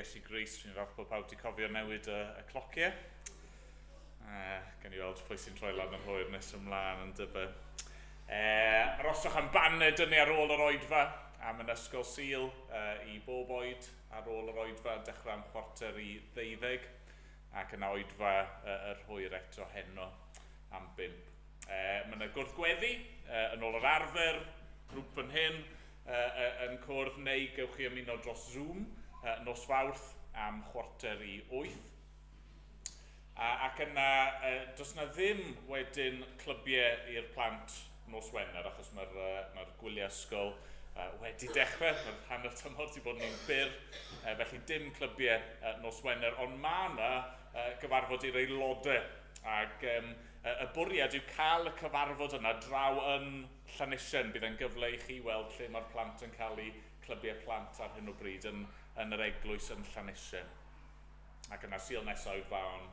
Iesu Grist. Fi'n falch bod pawb wedi cofio newid y clociau. Gan i weld pwy sy'n troi lan yn hwyr nes ymlaen yn dyfa. Aroswch am baned yn ar ôl yr oedfa am yn ysgol Sul i bob oed ar ôl yr oedfa, dechrau am 11:45 ac yna oedfa yr hwyr eto heno am 5. Mae yna gwrdd gweddi yn ôl yr arfer, grŵp fan hyn yn cwrdd, neu gewch chi ymuno dros Zoom nos Fawrth am 7:45. Ac yna, does na ddim wedyn clybiau i'r plant nos Wener, achos mae'r gwyliau ysgol wedi dechrau, mae'r hanner tymor wedi bod yn byr, felly dim clybiau nos Wener, ond mae yna gyfarfod i'r aelodau, ac y bwriad yw cael y cyfarfod yna draw yn Llanisien. Bydd e'n gyfle i chi weld lle mae'r plant yn cael eu clybiau plant ar hyn o bryd yn yr eglwys yn Llanisien. Ac yna Sul nesaf yw'r fawn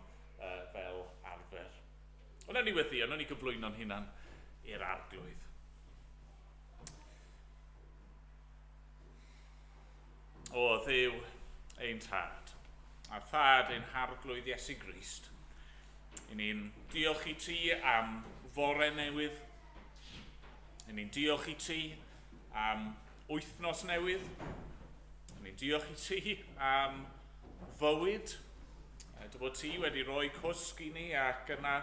fel arfer. Ond ni weddi, ond ni gyflwyno'n hunan i'r Arglwydd. O Dduw ein Tad, a Thad ein Harglwydd Iesu Grist, i ni'n diolch i ti am fore newydd, i ni'n diolch i ti am wythnos newydd, i ni'n diolch i ti am fywyd, dy fod ti wedi rhoi cwsg i ni ac yna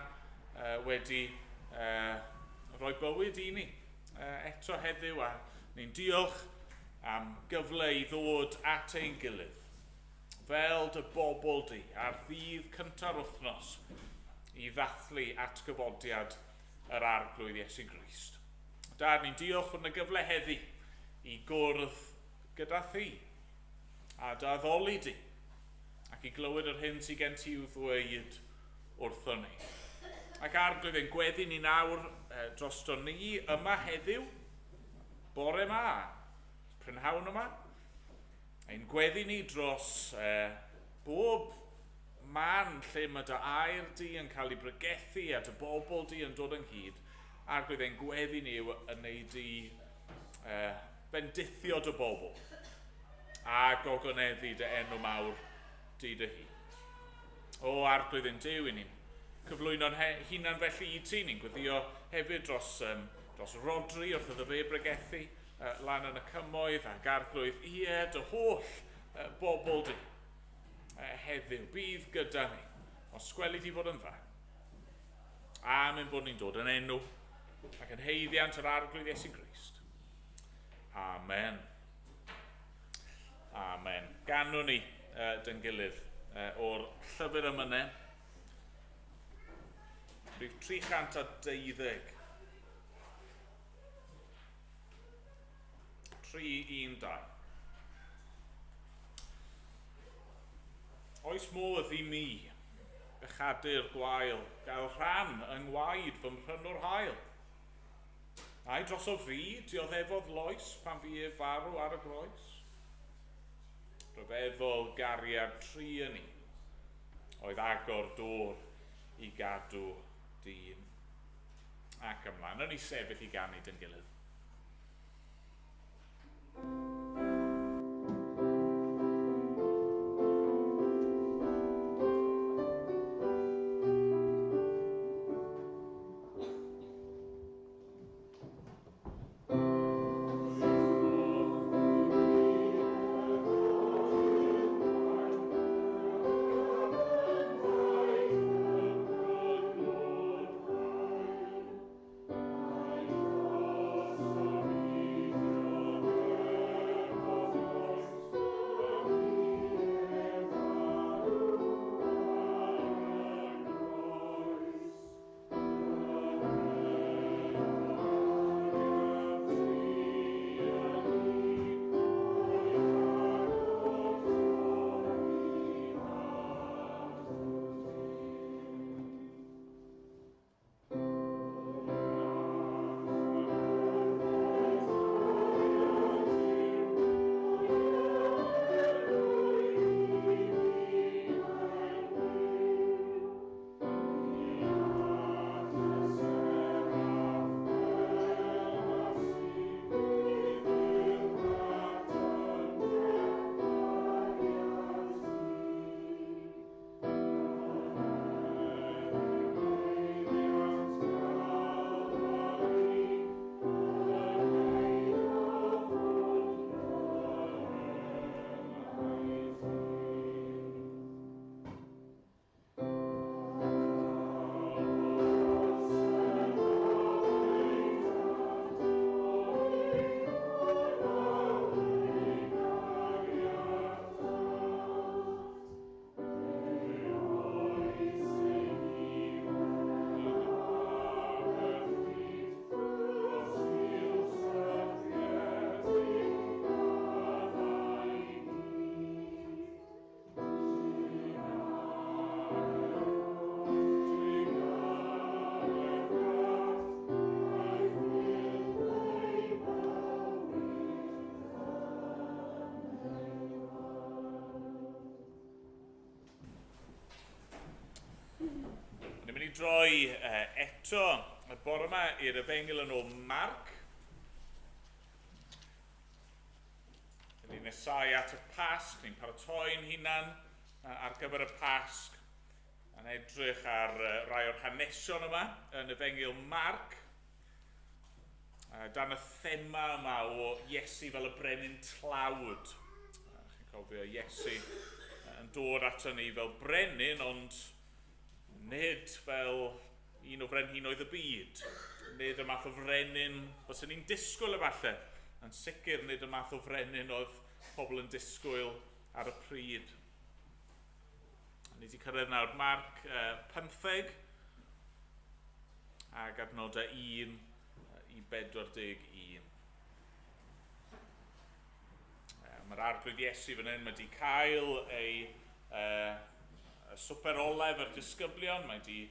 wedi rhoi bywyd i ni eto heddiw, a ni'n diolch am gyfle i ddod at ein gilydd fel dy bobl di ar ddydd cynta'r wythnos i ddathlu atgyfodiad yr Arglwydd Iesu Grist. Dad, ni'n diolch fod yna gyfle heddi i gwrdd gyda thi a dy addoli di ac i glywed yr hyn sydd gen ti i'w ddweud wrthon ni. Ac Arglwydd, ein gweddi ni nawr drosto ni yma heddiw, bore yma, prynhawn yma. Ein gweddi ni dros bob man lle mae dy air di yn cael ei bregethu a dy bobl di yn dod ynghyd. Arglwydd, ein gweddi ni yw yn neud i bendithio dy bobl a gogoneddu dy enw mawr di dy hun. O Arglwydd ein Duw, i ni'n cyflwyno'n hunan felly i ti, ni'n gweddio hefyd dros Rodri wrth iddo fe bregethu lan yn y cymoedd, ac Arglwydd, ie, dy holl bobl di heddiw, bydd gyda ni, os gweli di fod yn dda. Am ein bod ni'n dod yn enw ac yn haeddiant yr Arglwydd Iesu Grist. Amen. Amen. Ganwn ni dyn gilydd o'r llyfr emynau. Rhif 312. 312. Oes modd i mi, bechadur gwael, gael rhan yng ngwaed fy mhrynwr hael? Ai drosof fi dioddefodd loes pan fu ef farw ar y groes? Rhyfeddol gariad tri yn un oedd agor dôr i gadw dyn. Ac ymlaen, o'n i sefyll i ganu dyn gilydd. droi eto y bore yma i'r Efengyl yn ôl Marc. Ni'n nesau at y Pasg, ni'n paratoi'n hunan ar gyfer y Pasg. Yn edrych ar rai o'r hanesion yma yn Efengyl Marc. Dan y thema yma o Iesu fel y brenin tlawd. Chi'n cofio Iesu yn dod ato ni fel brenin, ond nid fel un o frenhinoedd y byd. Nid y math o frenin byswn ni'n disgwyl efallai. Yn sicr nid y math o frenin oedd pobl yn disgwyl ar y pryd. Ni wedi cyrraedd nawr Marc 15 ac adnodau 1 i 41. Mae'r Arglwydd Iesu fan hyn wedi cael ei swper olaf yr disgyblion, mae wedi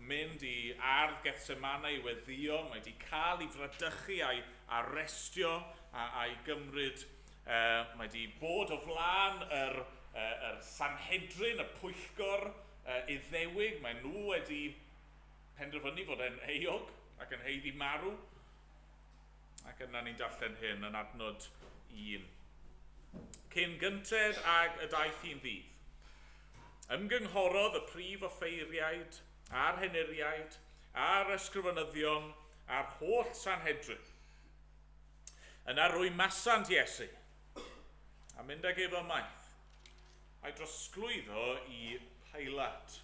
mynd i ardd Gethsemane i weddio, mae wedi cael ei fradychu a'i arestio a'i gymryd, mae wedi bod o flaen yr Sanhedrin, y pwyllgor Iddewig, mae nhw wedi penderfynu fod e'n euog ac yn haeddu marw. Ac yna ni'n darllen hyn yn adnod 1. Cyn gynted ag y daeth hi'n ddydd, ymgynghorodd y prif offeiriaid a'r henuriaid a'r ysgrifenyddion a'r holl Sanhedrin. Yna rwymasant Iesu a mynd ag ef ymaith a'i drosglwyddo i Pilat.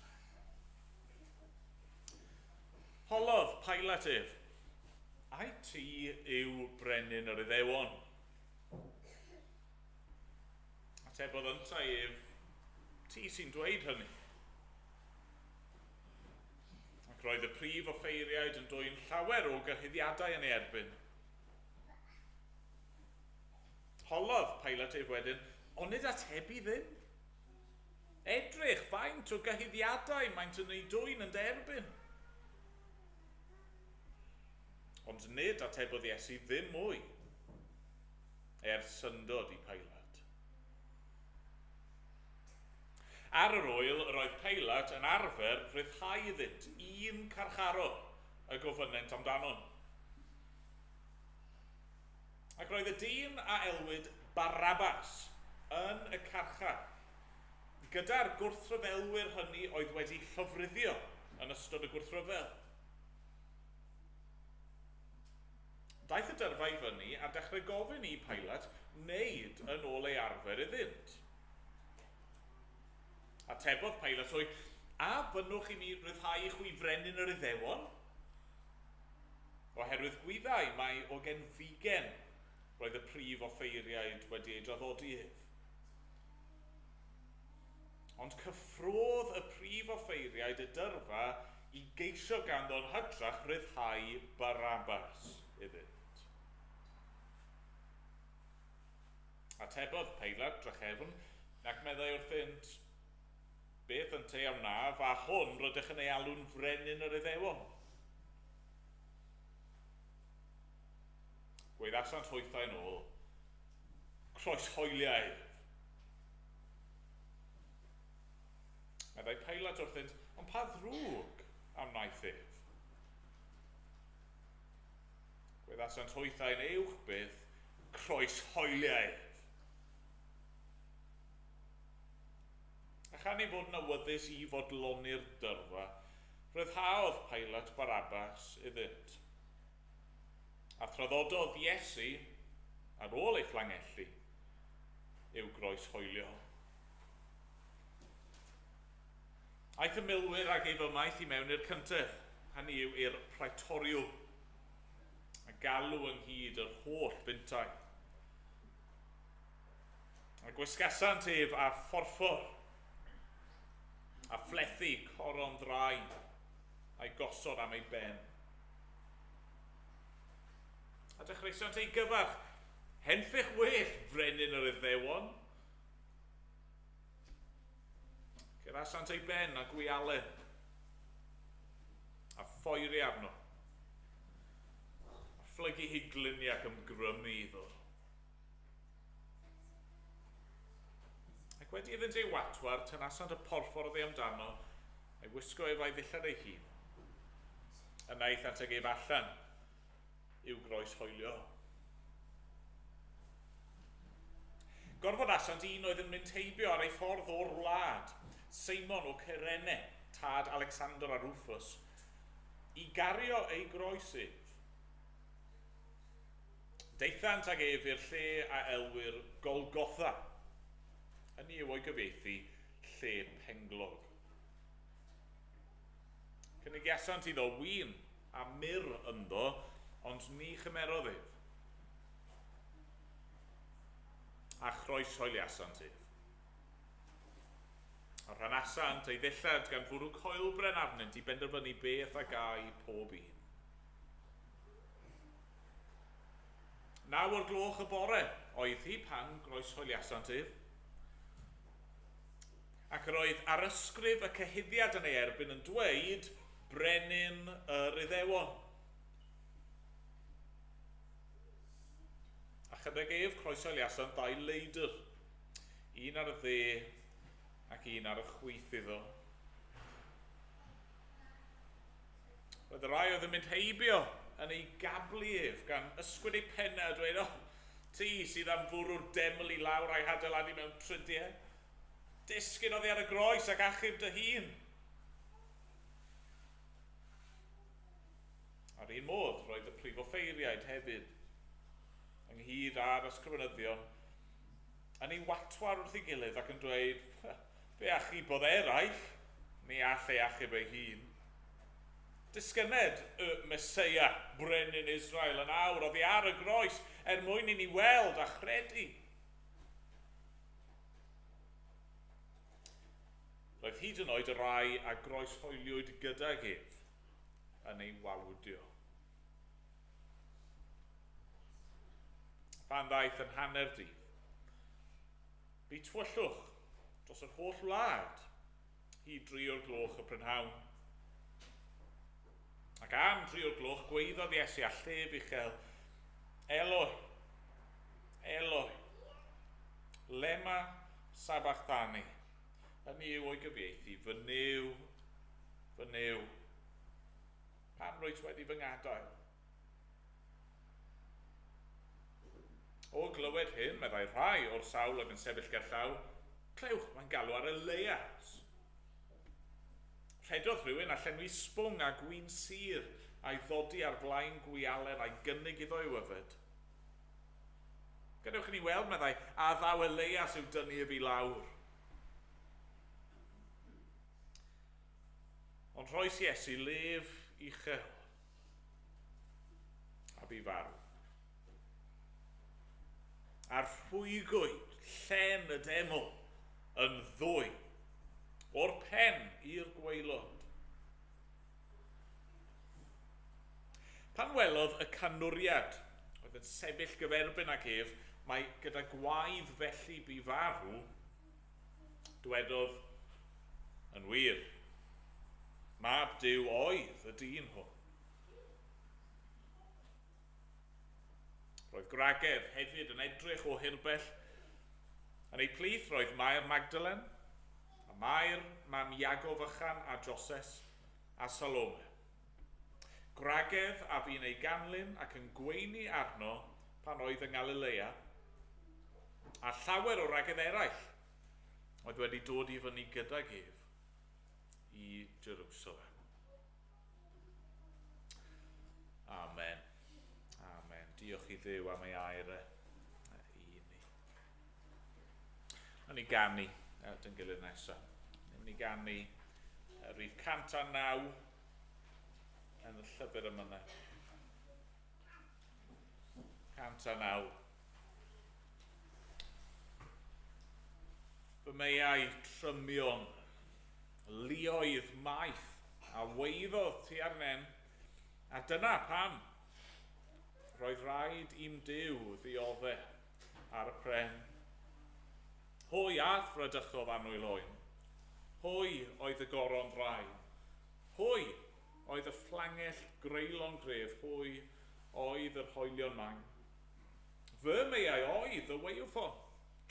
Holodd Pilat ef, "Ai ti yw brenin yr Iddewon?" Atebodd yntau ef, "Ti sy'n dweud hynny." Ac roedd y prif offeiriaid yn dwyn llawer o gyhuddiadau yn ei erbyn. Holodd Pilat ef wedyn, "Onid atebu ddim? Edrych, faint o gyhuddiadau maent yn ei dwyn yn dy erbyn." Ond nid atebodd Iesu ddim mwy, er syndod i Pilat. Ar yr ŵyl, yr oedd Pilat yn arfer rhyddhau iddynt un carcharor y gofynnent amdano. Ac roedd y dyn a elwid Barabbas yn y carchar, gyda'r gwrthryfelwyr hynny oedd wedi llofruddio yn ystod y gwrthryfel. Daeth y dyrfa i fyny a dechrau gofyn i Pilat wneud yn ôl ei arfer iddynt. Atebodd Pilat hwy, "A fynnwch i mi ryddhau i chwi frenin yr Iddewon?" Oherwydd gwyddai mai o genfigen roedd y prif offeiriaid wedi ei draddodi ef. Ond cyffrôdd y prif offeiriaid y dyrfa i geisio ganddo'n hytrach ryddhau Barabbas iddynt. Atebodd Peilat drachefn, ac meddai wrthynt, "Beth ynteu a wnaf, a hwn rydych yn ei alw'n frenin yr Iddewon?" Gwaeddasant hwythau'n ôl, "Croeshoelia ef!" Meddai Peilat wrthynt, "Ond pa ddrwg a wnaeth ef?" Gwaeddasant hwythau'n uwch byth, "Croeshoelia ef!" A chan ei fod yn awyddus i fodloni'r dyrfa, rhyddhaodd Pilat Barabbas iddynt. A thraddododd Iesu, ar ôl ei fflangellu, i'w groeshoelio. Aeth y milwyr ag ef ymaith i mewn i'r cyntedd, hynny yw i'r praetoriwm, a galw ynghyd yr holl fintai. A gwisgasant ef â phorffor, a phlethu coron ddrain, a'i gosod am ei ben. A dechreuasant ei gyfarch, "Henffych well, frenin yr Iddewon!" Cyrasant ei ben a gwialen, a phoeri arno, a phlygu higlini ac ymgrymu iddo. Ac wedi iddynt ei watwar, tynasant y porffor oddi amdano, A'i wisgo ef a'i ddillad ei hun. Yna aethant ag ef allan i'w groeshoelio. Gorfodasant un oedd yn mynd heibio ar ei ffordd o'r wlad, Seimon o Cyrene, tad Alexander a Rufus, i gario ei groes ef. Daethant ag ef i'r lle a elwir Golgotha, hynny yw o'i gyfieithu, lle penglog. Cynigiasant iddo win a myrr ynddo, ond ni chymerodd ef. A chroeshoeliasant ef. A rhanasant ei ddillad gan fwrw coelbren arnynt i benderfynu beth a gai pob un. 9 o'r gloch y bore oedd hi pan groeshoeliasant ef. Ac yr oedd arysgrif y cyhuddiad yn ei erbyn yn dweud Brenin yr Iddewon. A chydag ef croeshoeliasant ddau leidr, un ar y dde ac un ar y chwith iddo. Roedd y rhai oedd yn mynd heibio yn ei gablu ef gan ysgwyd eu pennau a dweud, "O, ti sydd am fwrw'r deml i lawr a'i hadeiladu mewn tridiau. Disgyn oddi ar y groes ac achub dy hun." A'r un modd, roedd y prif offeiriaid hefyd, ynghyd â'r ysgrifenyddion, yn ei watwar wrth ei gilydd ac yn dweud, "Fe achubodd eraill, ni all ei achub ei hun. Disgyned y Meseia, brenin Israel, yn awr oddi ar y groes er mwyn i ni weld a chredu." Roedd hyd yn oed y rhai a groeshoeliwyd gydag ef yn ei wawdio. Pan ddaeth yn hanner dydd, bu tywyllwch dros yr holl wlad hyd 3 o'r gloch y prynhawn. Ac am 3 o'r gloch gweiddodd Iesu â llef uchel, "Eloi, Eloi, lema sabachthani?" Hynny yw o'i gyfieithu, "Fy Nuw, fy Nuw, pam rwyt wedi fy ngadael?" O glywed hyn, meddai rhai o'r sawl oedd yn sefyll gerllaw, "Clywch, mae'n galw ar Elias." Rhedodd rhywun a llenwi sbwng â gwin sur a'i ddodi ar flaen gwialen a'i gynnig iddo i'w yfed. "Gadewch i ni weld," meddai, "a ddaw Elias i'w dynnu ef i lawr." Ond rhoes Iesu lef uchel a bu farw. A rhwygwyd llen y deml yn ddwy, o'r pen i'r gwaelod. Pan welodd y canwriad oedd yn sefyll gyferbyn ag ef, mai gyda gwaedd felly bu farw, dwedodd, "Yn wir, Mab Duw oedd y dyn hwn." Roedd gwragedd hefyd yn edrych o hirbell. Yn eu plith roedd Mair Magdalen, a Mair, mam Iago Fychan a Joses, a Salome. Gwragedd a fu'n ei ganlyn ac yn gweini arno pan oedd yng Ngalilea, a llawer o wragedd eraill oedd wedi dod i fyny gydag ef i Jerusalem. Amen. Amen. Diolch i Dduw am ei air e i ni. Nawn ni ganu dyn gilydd nesaf. Nawn ni ganu rhif 109 yn y llyfr emynau. 109. Fy meiau trymion, luoedd maith, a weiddodd tua'r nen, a dyna pam roedd rhaid i'm Duw ddiodde ar y pren. Hwy a'th fradychodd, annwyl oen. Hwy oedd y goron ddrain. Hwy oedd y fflangell greulon gref. Hwy oedd yr hoelion main. Fy meiau oedd y waywffon,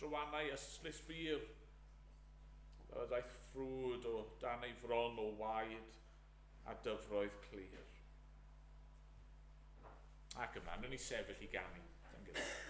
drywannau ystlys bur. Fel y daeth ffrwd o dan ei fron o waed a dyfroedd clir. Ac ymlaen, rydyn ni sefyll i ganu. Dy'n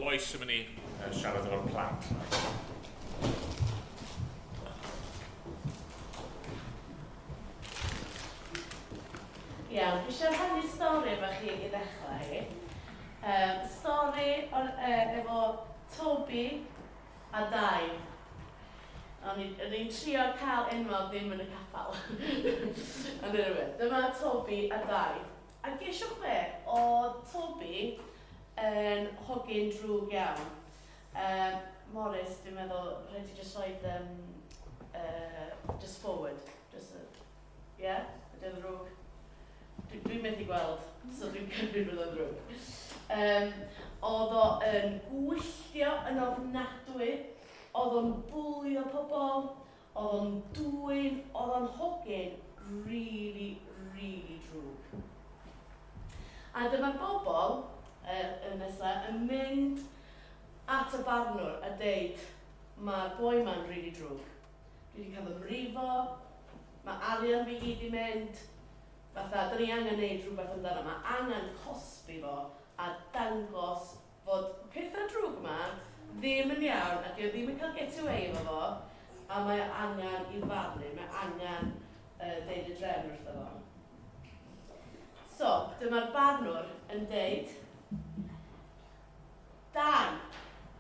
Lois yn mynd i siarad efo'r plant. Iawn, dwi eisiau rhannu stori efo chi i ddechrau. Stori efo Toby a Dai. O'n i'n trio cael enwa ddim yn y capel. Ond anyway, dyma Toby a Dai. A gesiwch be, oedd Toby yn hogyn drwg iawn. Morris, dwi'n meddwl, rhaid i just roed just forward. Just, yeah? Ydy o'n ddrwg? Dwi'n methu gweld, so dwi'n cymryd bod o'n ddrwg. Oedd o yn gwylltio yn ofnadwy, oedd o'n bwlio pobl, oedd o'n dwyn, oedd o'n hogyn really, really drwg. A dyma'r bobl y nesaf yn mynd at y barnwr a deud, mae'r boi ma'n really drwg. Dwi wedi cael fy mrifo, mae arian fi gyd i mynd, fatha, dyn ni angen neud rhywbeth amdano, mae angen cosbi fo a dangos fod pethau drwg yma ddim yn iawn ac o ddim yn cael get away efo fo, a mae angen i'w farnu, mae angen deud y drefn wrtho fo. So, dyma'r barnwr yn deud, Dai,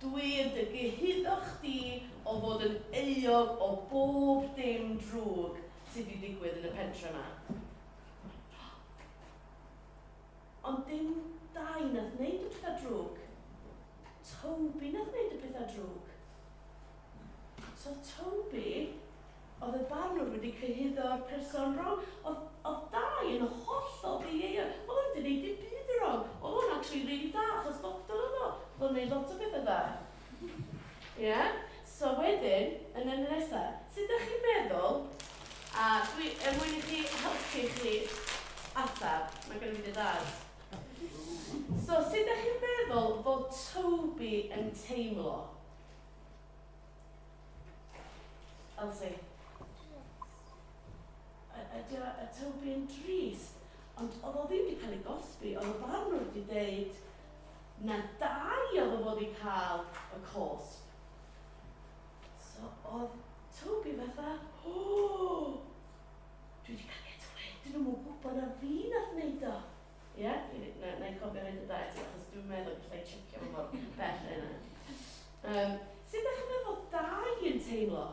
dwi yn dy gyhuddo chdi o fod yn euog o bob dim drwg sydd wedi digwydd yn y pentre yma. Ond dim Dai nath wneud y pethau drwg. Toby nath wneud y pethau drwg. So Toby, oedd y barnwr wedi cyhuddo'r person wrong. Oedd Dai yn hollol ddieuog. Oedd o'n wedi gwneud dim byd yn wrong. Oedd o'n actually really da, achos doctor oedd o. Oedd o'n gwneud lot o bethau da. Yeah? So wedyn, yn y nesaf, sut ydych chi'n meddwl, a dwi, er mwyn i chi helpu chi mae gen i fi dad. So, sut ydych chi'n meddwl fod Toby yn teimlo? Elsie? Ydy Toby yn drist? Ond oedd o ddim wedi cael ei gosbi, oedd y barnwr wedi deud na Dai oedd o fod i cael y cosb. So oedd Toby fatha, o, dwi wedi cael get away, dyn nhw'n gwybod na fi nath wneud o. Ie? Yeah? Na i cofio rhaid y dau ti, achos dwi'n meddwl gallai checio mor bell yna. Sut ydych chi'n meddwl Dai yn teimlo?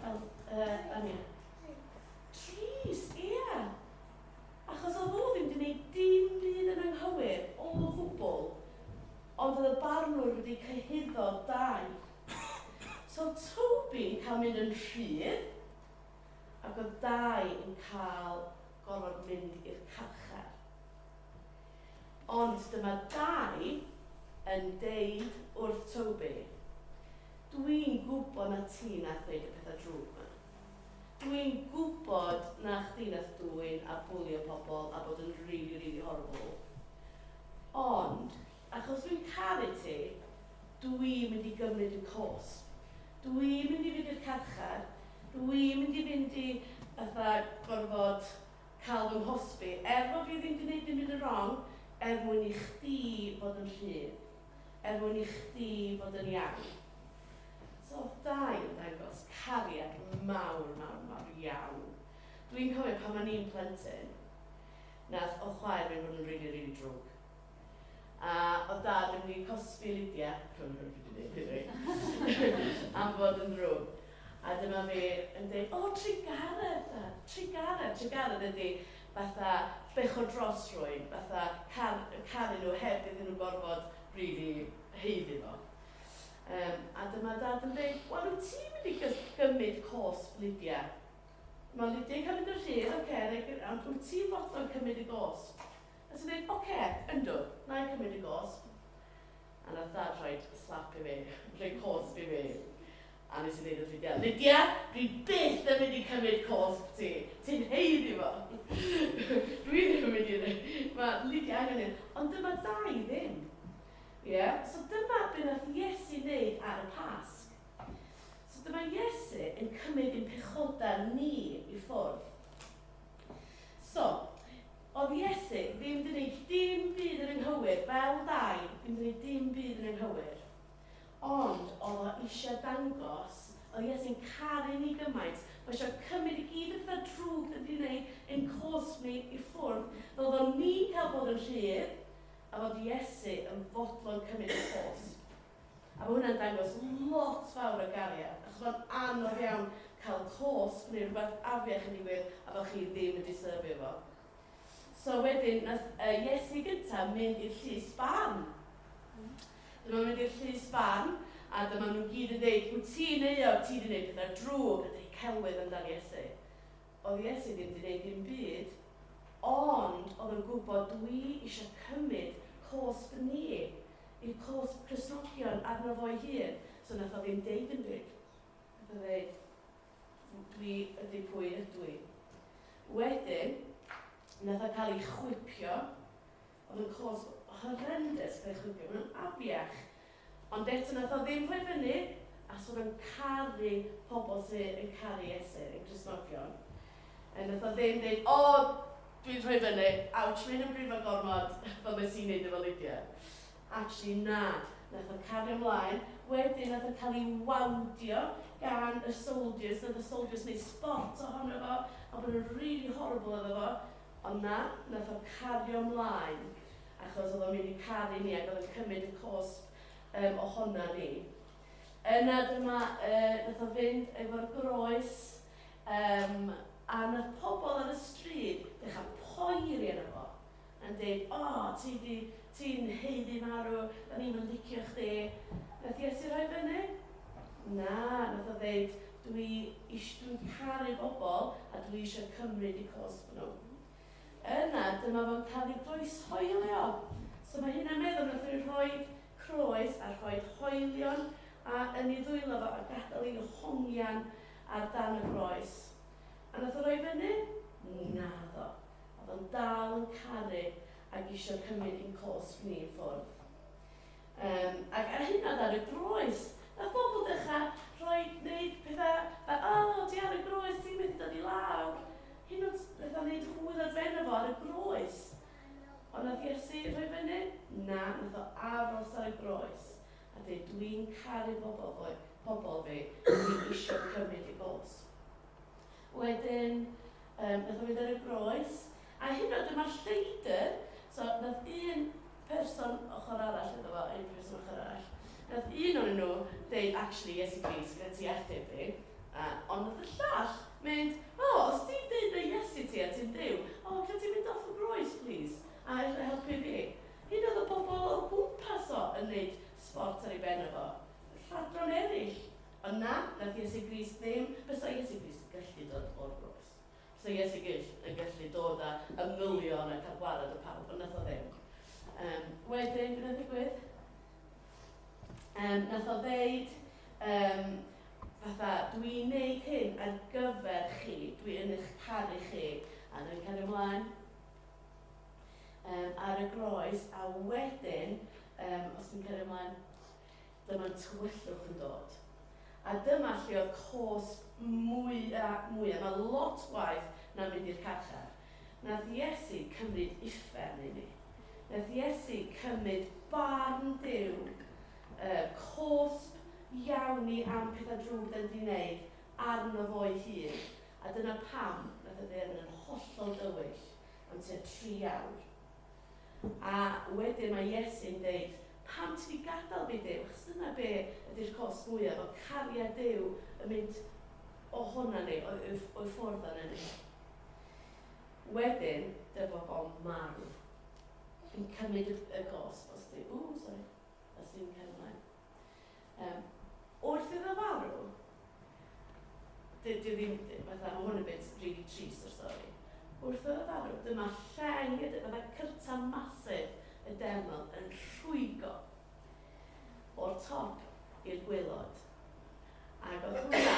Fel, Ania? Trist, ie. Yeah. Achos oedd o ddim wedi gwneud dim byd yn anghywir o gwbl, ond oedd y barnwr wedi cyhuddo Dai. So oedd Toby yn cael mynd yn rhydd, ac oedd Dai yn cael gorfod mynd i'r carchar. Ond dyma Dai yn deud wrth Toby, dwi'n gwybod na ti nath wneud y pethau drwg yma. Dwi'n gwybod na chdi nath dwyn a bwlio pobl a bod yn really, really horrible. Ond, achos dwi'n caru ti, dwi'n mynd i gymryd y cosb. Dwi'n mynd i fynd i'r carchar, dwi'n mynd i fynd i fatha gorfod cael fy nghosbi, er bod fi ddim wedi gwneud dim byd yn wrong, er mwyn i chdi fod yn rhydd, er mwyn i chdi fod yn iawn. So oedd Dai yn dangos cariad mawr, mawr, mawr iawn. Dwi'n cofio pan o'n i'n plentyn, nath o chwaer fi'n bod yn really, really drwg. A oedd dad yn mynd i cosbi Lydia, am fod yn drwg. A dyma fi yn dweud, o, trugaredd, dad, trugaredd. Trugaredd ydy fatha bechod dros rhywun, fatha caru nhw heb iddyn nhw gorfod really haeddu fo. A dyma dad yn dweud, wel, wyt ti'n mynd i gymryd cosb Lydia? Mae Lydia yn cael mynd yn rhydd, oce, okay, ond wyt ti'n fodlon cymryd y gosb? A ti'n dweud, oce, okay, yndw, na i cymryd y gosb. A nath dad rhoi slap i fi, rhoi cosb i fi. A nes i dweud wrth Lydia, Lydia, dwi byth yn mynd i cymryd cosb ti. Ti'n haeddu fo. Dwi ddim yn mynd i... Mae Lydia angen un. Ond dyma Dai ddim. Yeah? So dyma be nath Iesu wneud ar y Pasg. So dyma Iesu yn cymryd ein pechodau ni i ffwrdd. So, oedd Iesu ddim wedi gwneud dim byd yn anghywir, fel Dai, ddim wedi gwneud dim byd yn anghywir. Ond oedd o eisiau dangos, oedd Iesu'n caru ni gymaint, mae eisiau cymryd i gyd y pethau drwg wedi gwneud ein cosb ni i ffwrdd, fel oedd ni'n cael bod yn rhydd, a fod Iesu yn fodlon cymryd y cosb. A mae hwnna'n dangos lot fawr o gariad, achos mae'n anodd iawn cael cosb neu rhywbeth afiach yn digwydd a bod chi ddim yn deserfio fo. So wedyn, nath Iesu gyntaf mynd i'r llys barn. Dyma mynd i'r llys barn, a dyma nhw gyd yn dweud, wyt ti'n euog, ti wedi gwneud pethau drwg, a dweud celwydd amdan Iesu. Oedd Iesu ddim wedi gwneud dim byd, ond oedd yn gwybod dwi eisiau cymryd cosb ni, i'r cosb Cristnogion arno fo'i hun. So nath o ddim deud dim byd. Nath o ddeud, dwi ydy pwy ydw i. Wedyn, nath o cael ei chwipio. Oedd yn cosb horrendous cael ei chwipio, mae'n afiach. Ond eto nath o ddim rhoi fyny, a so oedd yn caru pobl sydd yn caru Iesu, yn Cristnogion. A nath o ddim dweud, o, dwi'n rhoi fyny, ouch, mae'n ymbrifo gormod, fel nes i'n neud efo Lydia. Actually, na, nath o cario ymlaen. Wedyn nath o cael ei wawdio gan y soldiers, nath y soldiers wneud sport ohono fo, a bod yn really horrible iddo fo. Ond na, nath o cario ymlaen, achos oedd o'n mynd i caru ni ac oedd o'n cymryd y cosb ohona ni. Yna dyma, nath o fynd efo'r groes, a nath pobl ar y stryd dechrau poeri arno fo, yn dweud, o, ti'n haeddu marw, da ni'n mynd licio chdi. Nath Iesu rhoi fyny? Na, nath o ddeud, dwi'n caru bobl a dwi eisiau cymryd i cosb nhw. Yna, dyma fo'n cael ei groeshoelio. So mae hynna'n meddwl nath o'n rhoi croes a rhoi hoelion a yn ei ddwylo fo a gadael ei hongian ar dan y groes. A nath o roi fyny? Naddo. Oedd o'n dal yn caru ac eisiau cymryd ein cosb ni i ffwrdd. Ac ar hyn oedd ar y groes, nath bobl dechrau rhoi, wneud pethau, fel, o, oh, ti ar y groes, ti'n mynd i dod i lawr. Hyn oedd nath o'n wneud hwyl ar ben efo ar y groes. Ond nath Iesu rhoi fyny? Na, nath o aros ar y groes. A dweud, dwi'n caru bobl, fwy, pobl fi, dwi'n eisiau cymryd i gos. Wedyn, nath o fynd ar y groes, a hyn oed dyma'r lleidr, so nath un person ochr arall iddo fo, un person ochr arall, nath un o'n nhw deud, actually, Iesu Grist, gyda ti achub fi, ond nath y llall mynd, o, oh, os ti'n deud na Iesu ti a ti'n Dduw, o, oh, can ti mynd off y groes, please, a helpu fi. Hyn oedd y bobl o gwmpas o yn neud sport ar ei ben efo. Lladron eraill. Ond na, nath Iesu Grist ddim, bysa Iesu Grist yn gallu dod o'r groes. So Iesu Grist yn gallu dod â ymylion a cael gwared o pawb, ond nath o ddim. Wedyn, beth nath ddigwydd? Nath o ddeud, fatha, dwi'n neud hyn ar gyfer chi, dwi yn eich caru chi, a dwi'n cario ymlaen ar y groes, a wedyn, os dwi'n cario ymlaen, dyma'n tywyllwch yn dod. A dyma lle oedd cosb mwyaf, mwyaf, mae lot waeth na mynd i'r carchar. Nath Iesu cymryd uffern i ni. Nath Iesu cymryd barn Duw, cosb iawn ni am pethau drwg da ni wedi wneud arno fo'i hun. A dyna pam nath y ddaear yn hollol dywyll am tua 3 awr. A wedyn mae Iesu'n deud, pam ti wedi gadael fi Duw? Achos dyna be ydy'r cosb mwyaf, o cariad Duw yn mynd ohona ni, o'i ffwrdd arna ni. Wedyn, dyma fo'n marw. Yn cymryd y gosb, os di, ww, sorry, os di'n cael ymlaen. Wrth iddo farw, dwi ddim, fatha, mae hwn yn bit really trist o'r stori. Wrth iddo farw, dyma lleng, fatha cyrtan masif y deml yn rhwygo o'r top i'r gwaelod. Ac oedd hwnna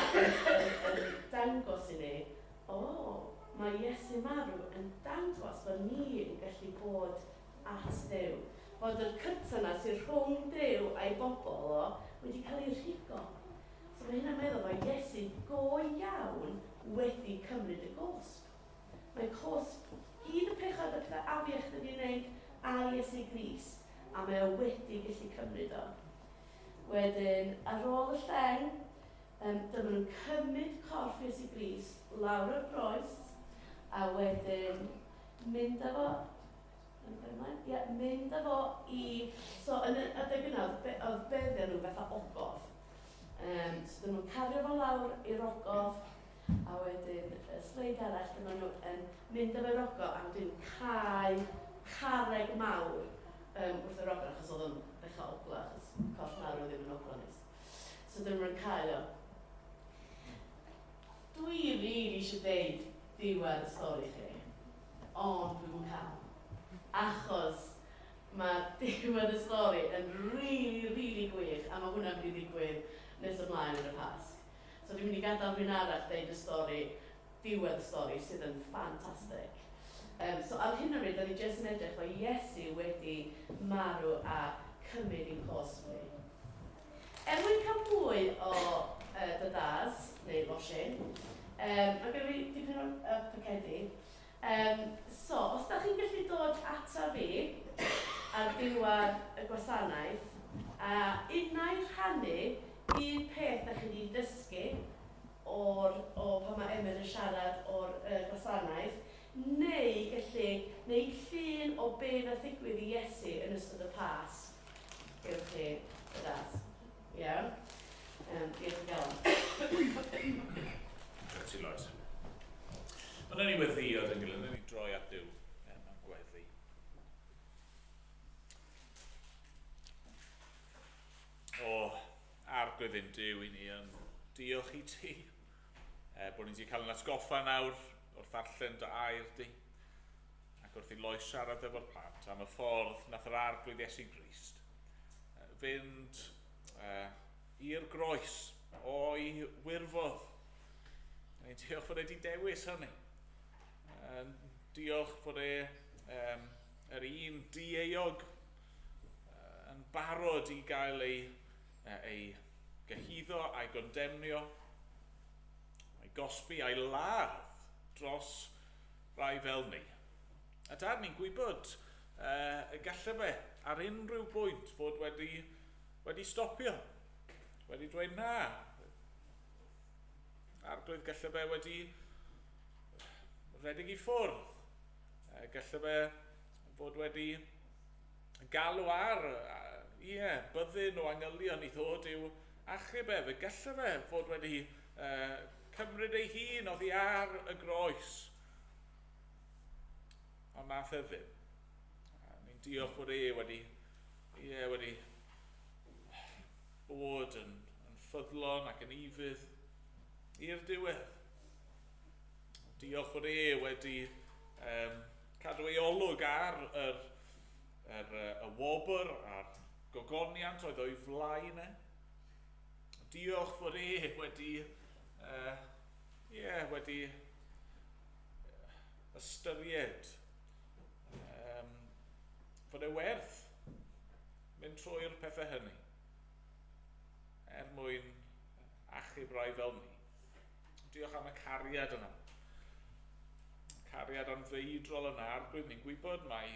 yn dangos i ni, o, mae Iesu marw yn dangos bod ni yn gallu bod at Dduw. Bod yr cyrtan yna sy'n rhwng Duw a'i bobl o wedi cael ei rhugo. So mae hynna'n meddwl bod Iesu go iawn wedi cymryd y gosb. Mae cosb gyd y pechod a pethau afiach wedi wneud ar Iesu Grist, a mae o wedi gallu cymryd o. Wedyn, ar ôl y lleng, dyma nhw'n cymryd corff Iesu Grist lawr o'r groes, a wedyn mynd â fo, ie, mynd â fo i, so yn y adeg yna, oedd beddiau nhw fatha ogof. So dyma nhw'n cario fo lawr i'r ogof, a wedyn y sleid arall, dyma nhw yn mynd â fo i'r ogof, a wedyn cau carreg mawr wrth yr ogof, achos oedd o'n dechrau ogla, achos corff mawr oedd ddim yn ogla nes. So dyma nhw'n cau o. Dwi rili eisiau deud diwedd y stori chi, ond dwi'm yn cael. Achos mae diwedd y stori yn rili, rili gwych, a mae hwnna'n mynd i ddigwydd nes ymlaen yn y Pasg. So dwi'n mynd i gadael rhywun arall deud y stori, diwedd y stori, sydd yn ffantastig. So ar hyn o bryd, da ni jyst yn edrych bod Iesu wedi marw a cymryd i'n cosb ni. Er mwyn cael mwy o dadas, neu losin, mae gen i dipyn o pacedi. So, os da chi'n gallu dod ata fi ar diwedd y gwasanaeth, a unai rhannu un peth da chi wedi dysgu o'r, o pan mae Emyr yn siarad o'r gwasanaeth, neu gallu gwneud llun o be nath ddigwydd i Iesu yn ystod y Pasg. Gewch chi y das. Iawn. Diolch yn galon. Diolch ti, Lois. Ond ni weddïo yn gilydd, ni droi at Duw mewn gweddi. O, Arglwydd ein Duw, i ni yn diolch i ti. Bod ni wedi cael yn atgoffa nawr wrth ddarllen dy air di, ac wrth i Lois siarad efo'r plant am y ffordd nath yr Arglwydd Iesu Grist fynd i'r groes o'i wirfodd. Ni'n diolch fod wedi dewis hynny. Diolch fod e yr un dieuog yn barod i gael ei gyhuddo a'i gondemnio, a'i gosbi a'i ladd dros rai fel ni. A Dad, ni'n gwybod y gallai fe ar unrhyw bwynt fod wedi stopio, wedi dweud na. Arglwydd, gallai fe wedi rhedeg i ffwrdd. Gallai fe fod wedi galw ar byddin o angylion i ddod i'w achub ef. Gallai fe fod wedi cymryd ei hun oddi ar y groes. Ond nath e ddim. Ni'n diolch fod e wedi bod yn ffyddlon ac yn ufudd i'r diwedd. Diolch fod e wedi cadw ei olwg ar y wobr a'r gogoniant oedd o'i flaen e. Diolch fod e wedi ystyried fod e werth mynd trwy'r pethau hynny er mwyn achub rai fel ni. Diolch am y cariad yna. Cariad anfeidrol yna. Arglwydd, ni'n gwybod mai,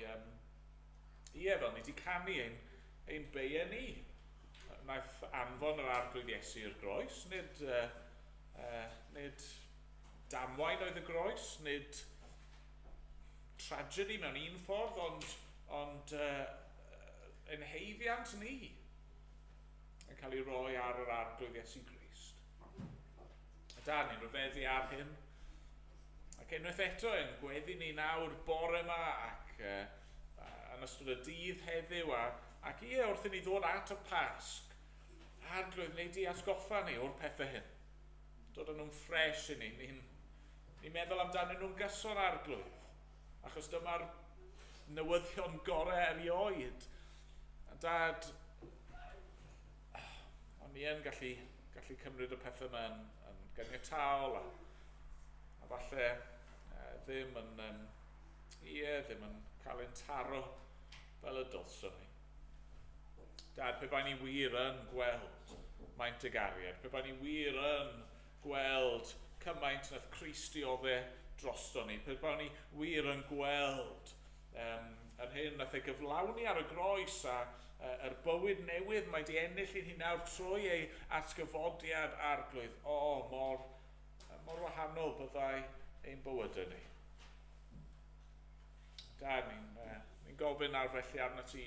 fel ni wedi canu ein beiau ni. Naeth anfon yr Arglwydd Iesu i'r groes, nid damwain oedd y groes, nid tragedy mewn un ffordd, ond ein heiddiant ni yn cael ei roi ar yr Arglwydd Iesu Grist. A da, ni'n rhyfeddu ar hyn. Ac unwaith eto, yn gweddi ni nawr bore yma ac yn ystod y dydd heddiw ac ie, wrth i ni ddod at y Pasg, Arglwydd, wneud i atgoffa ni o'r pethau hyn. Dod â nhw'n ffres i ni. Ni'n meddwl amdanyn nhw'n gyson, Arglwydd, achos dyma'r newyddion gorau erioed. A Dad, ond ni yn gallu cymryd y pethau yma yn ganiataol a falle ddim yn cael ein taro fel y dylswn ni. Dad, pe bai ni wir yn gweld maint y gariad, pe bai ni wir yn gweld cymaint nath Crist dioddef drosto ni, pe bai ni wir yn gweld yr hyn nath ei gyflawni ar y groes a yr bywyd newydd mae di ennill i ni nawr trwy ei atgyfodiad, Arglwydd. O, mor wahanol byddai ein bywydau ni. Dad, ni'n gofyn nawr felly arnat ti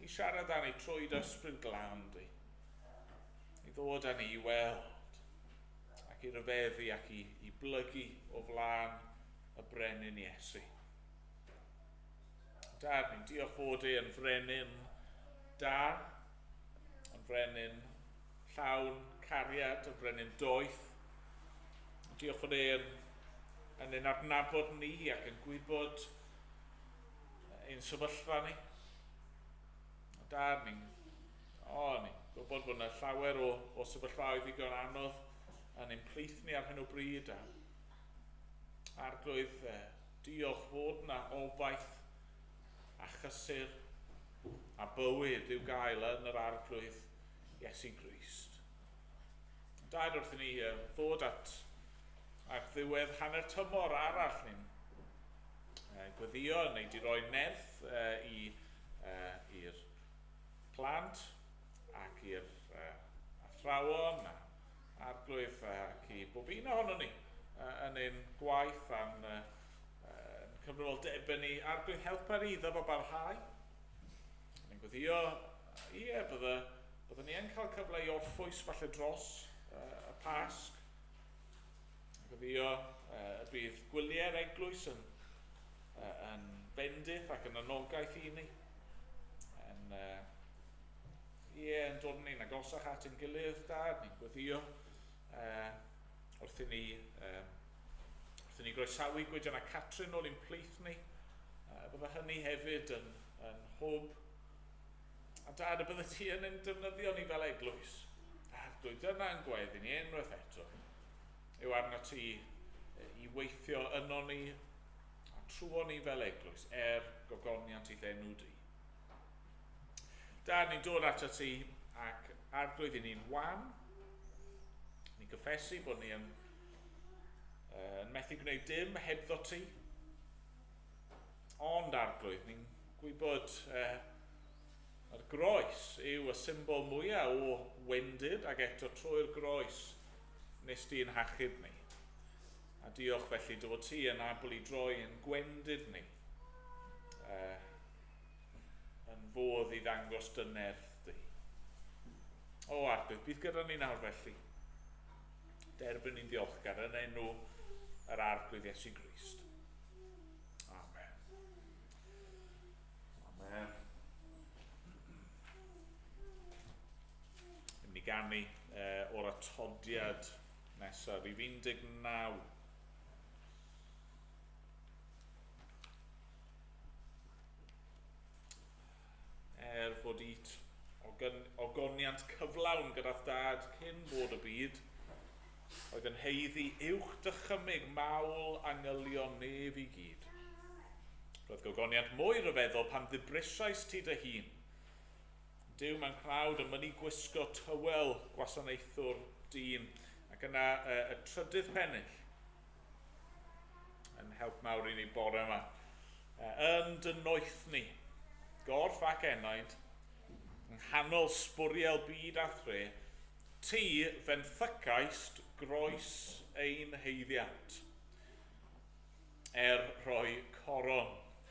i siarad â ni trwy dy ysbryd glân di. I ddod â ni i weld ac i ryfeddu ac i blygu o flaen y brenin Iesu. Dad, ni'n diolch fod e yn frenin da, yn frenin llawn cariad, yn frenin doeth. Diolch fod e yn ein adnabod ni ac yn gwybod ein sefyllfa ni. Dad, ni'n gwybod fod yna llawer o sefyllfaoedd ddigon anodd yn ein plith ni ar hyn o bryd. A Arglwydd, diolch fod yna obaith a chysur a bywyd i'w gael yn yr Arglwydd Iesu Grist. Dad, wrth i ni ddod at ddiwedd hanner tymor arall, ni'n gweddio neu di roi nerth i'r plant ac i'r athrawon a Arglwydd ac i bob un ohono ni yn ein gwaith a'n cyfrifoldebau ni. Arglwydd, helpa ni iddo fo barhau. Ni'n gweddio, ie, byddwn ni yn cael cyfle i orffwys falle dros y Pasg. Gweddio y bydd gwyliau'r eglwys yn bendith ac yn anogaeth i ni. Yn dod ni'n agosach at ein gilydd, Dad, ni'n gweddio wrth i ni groesawu Gwydion a Catrin nôl i'n plith ni. Bydde hynny hefyd yn hwb. A Dad, y bydde ti yn ein defnyddio ni fel eglwys. Arglwydd, dyna'n gweddi ni unwaith eto. Yw arno ti i weithio yno ni a trwon ni fel eglwys er gogoniant i'th enw di. Dad, ni'n dod ato ti ac Arglwydd i ni'n wan. Ni'n gyffesu bod ni yn methu gwneud dim hebddo ti. Ond Arglwydd, ni'n gwybod mae'r groes yw y symbol mwyaf o wendid, ac eto trwy'r groes nes di'n hachub ni. A diolch felly dy fod ti yn abl i droi yn gwendid ni, yn fodd i ddangos dy nerth di. O Arglwydd, bydd gyda ni nawr felly. Derbyn ni'n ddiolchgar yn enw yr Arglwydd Iesu Grist. Amen. Amen. Ni'n mynd i ganu o'r atodiad nesaf, rhif 19. Er fod it ogoniant cyflawn gyda'r dad cyn bod y byd, oedd yn heiddi uwch dychymyg mawl angylion nef i gyd. Roedd gogoniant mwy rhyfeddol pan ddibrisais ti dy hun. Duw mewn cnawd yn mynnu gwisgo tywel gwasanaethwr dyn, ac yna y trydydd pennill yn help mawr i ni bore yma. Yn dy noethni, gorff ac enaid, yng nghanol sbwriel byd a thre, ti fenthycaist groes ein heiddiant, er rhoi coron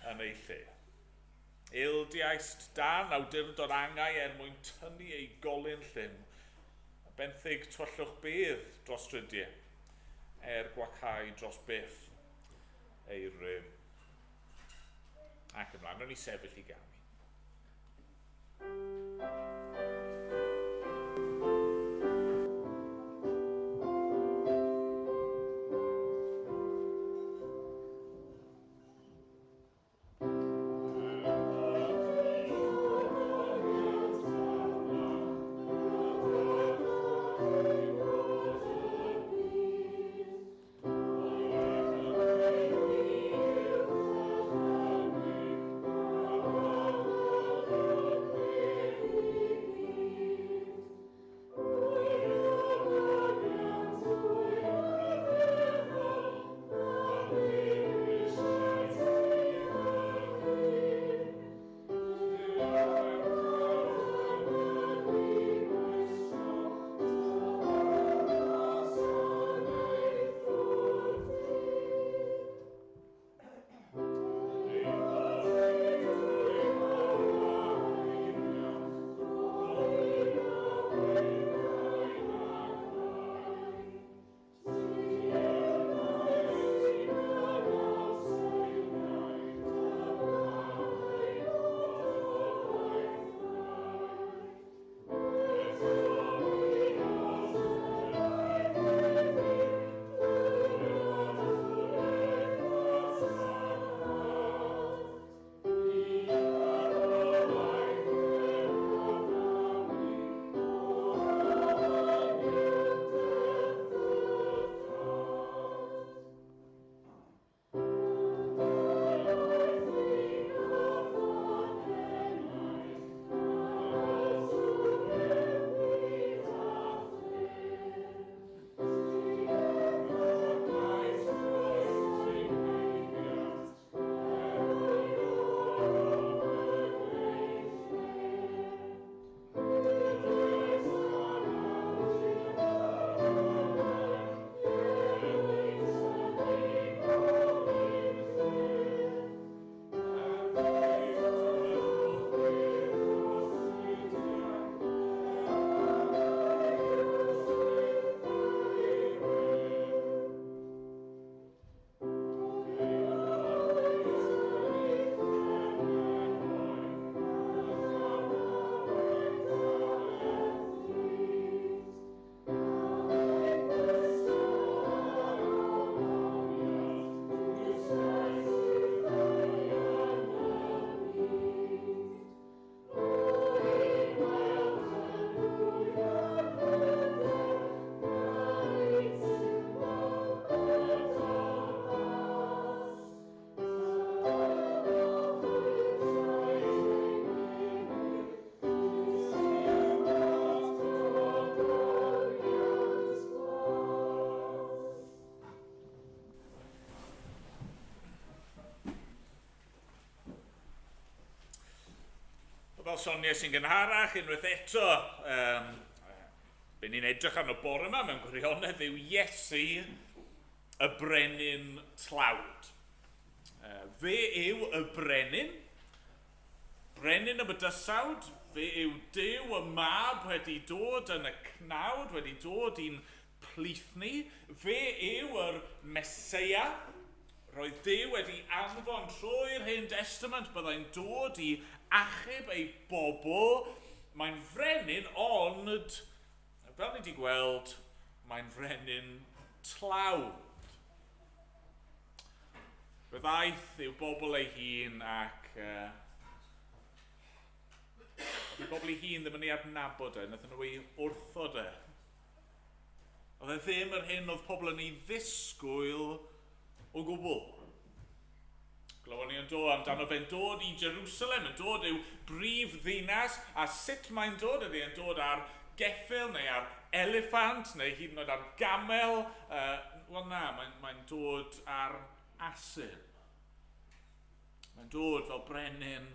yn ei lle. Ildiaist dan awdurdod angau er mwyn tynnu ei golyn llym, a benthyg tywyllwch bedd dros drydiau, er gwacau dros byth ei rym. Ac ymlaen, ro'n i sefyll i ganu. Thank you. Fel soniais i'n gynharach, unwaith eto, be ni'n edrych arno bore yma mewn gwirionedd yw Iesu, y brenin tlawd. Fe yw y brenin, brenin y bydysawd, fe yw Duw y mab wedi dod yn y cnawd, wedi dod i'n plith ni. Fe yw yr Meseia. Roedd Duw wedi anfon trwy'r Hen Destament byddai'n dod i achub ei bobl. Mae'n frenin, ond, fel ni wedi gweld, mae'n frenin tlawd. Fe ddaeth i'w bobl ei hun ac oedd ei bobl ei hun ddim yn ei adnabod e, wnaethon nhw ei wrthod e. Oedd e ddim yr hyn oedd pobl yn ei ddisgwyl o gwbl. Glywon ni yn do amdano fe'n dod i Jerusalem, yn dod i'w brif ddinas, a sut mae'n dod? Ydy e'n dod ar geffyl neu ar eliffant neu hyd yn oed ar gamel? Wel na, mae'n dod ar asyn. Mae'n dod fel brenin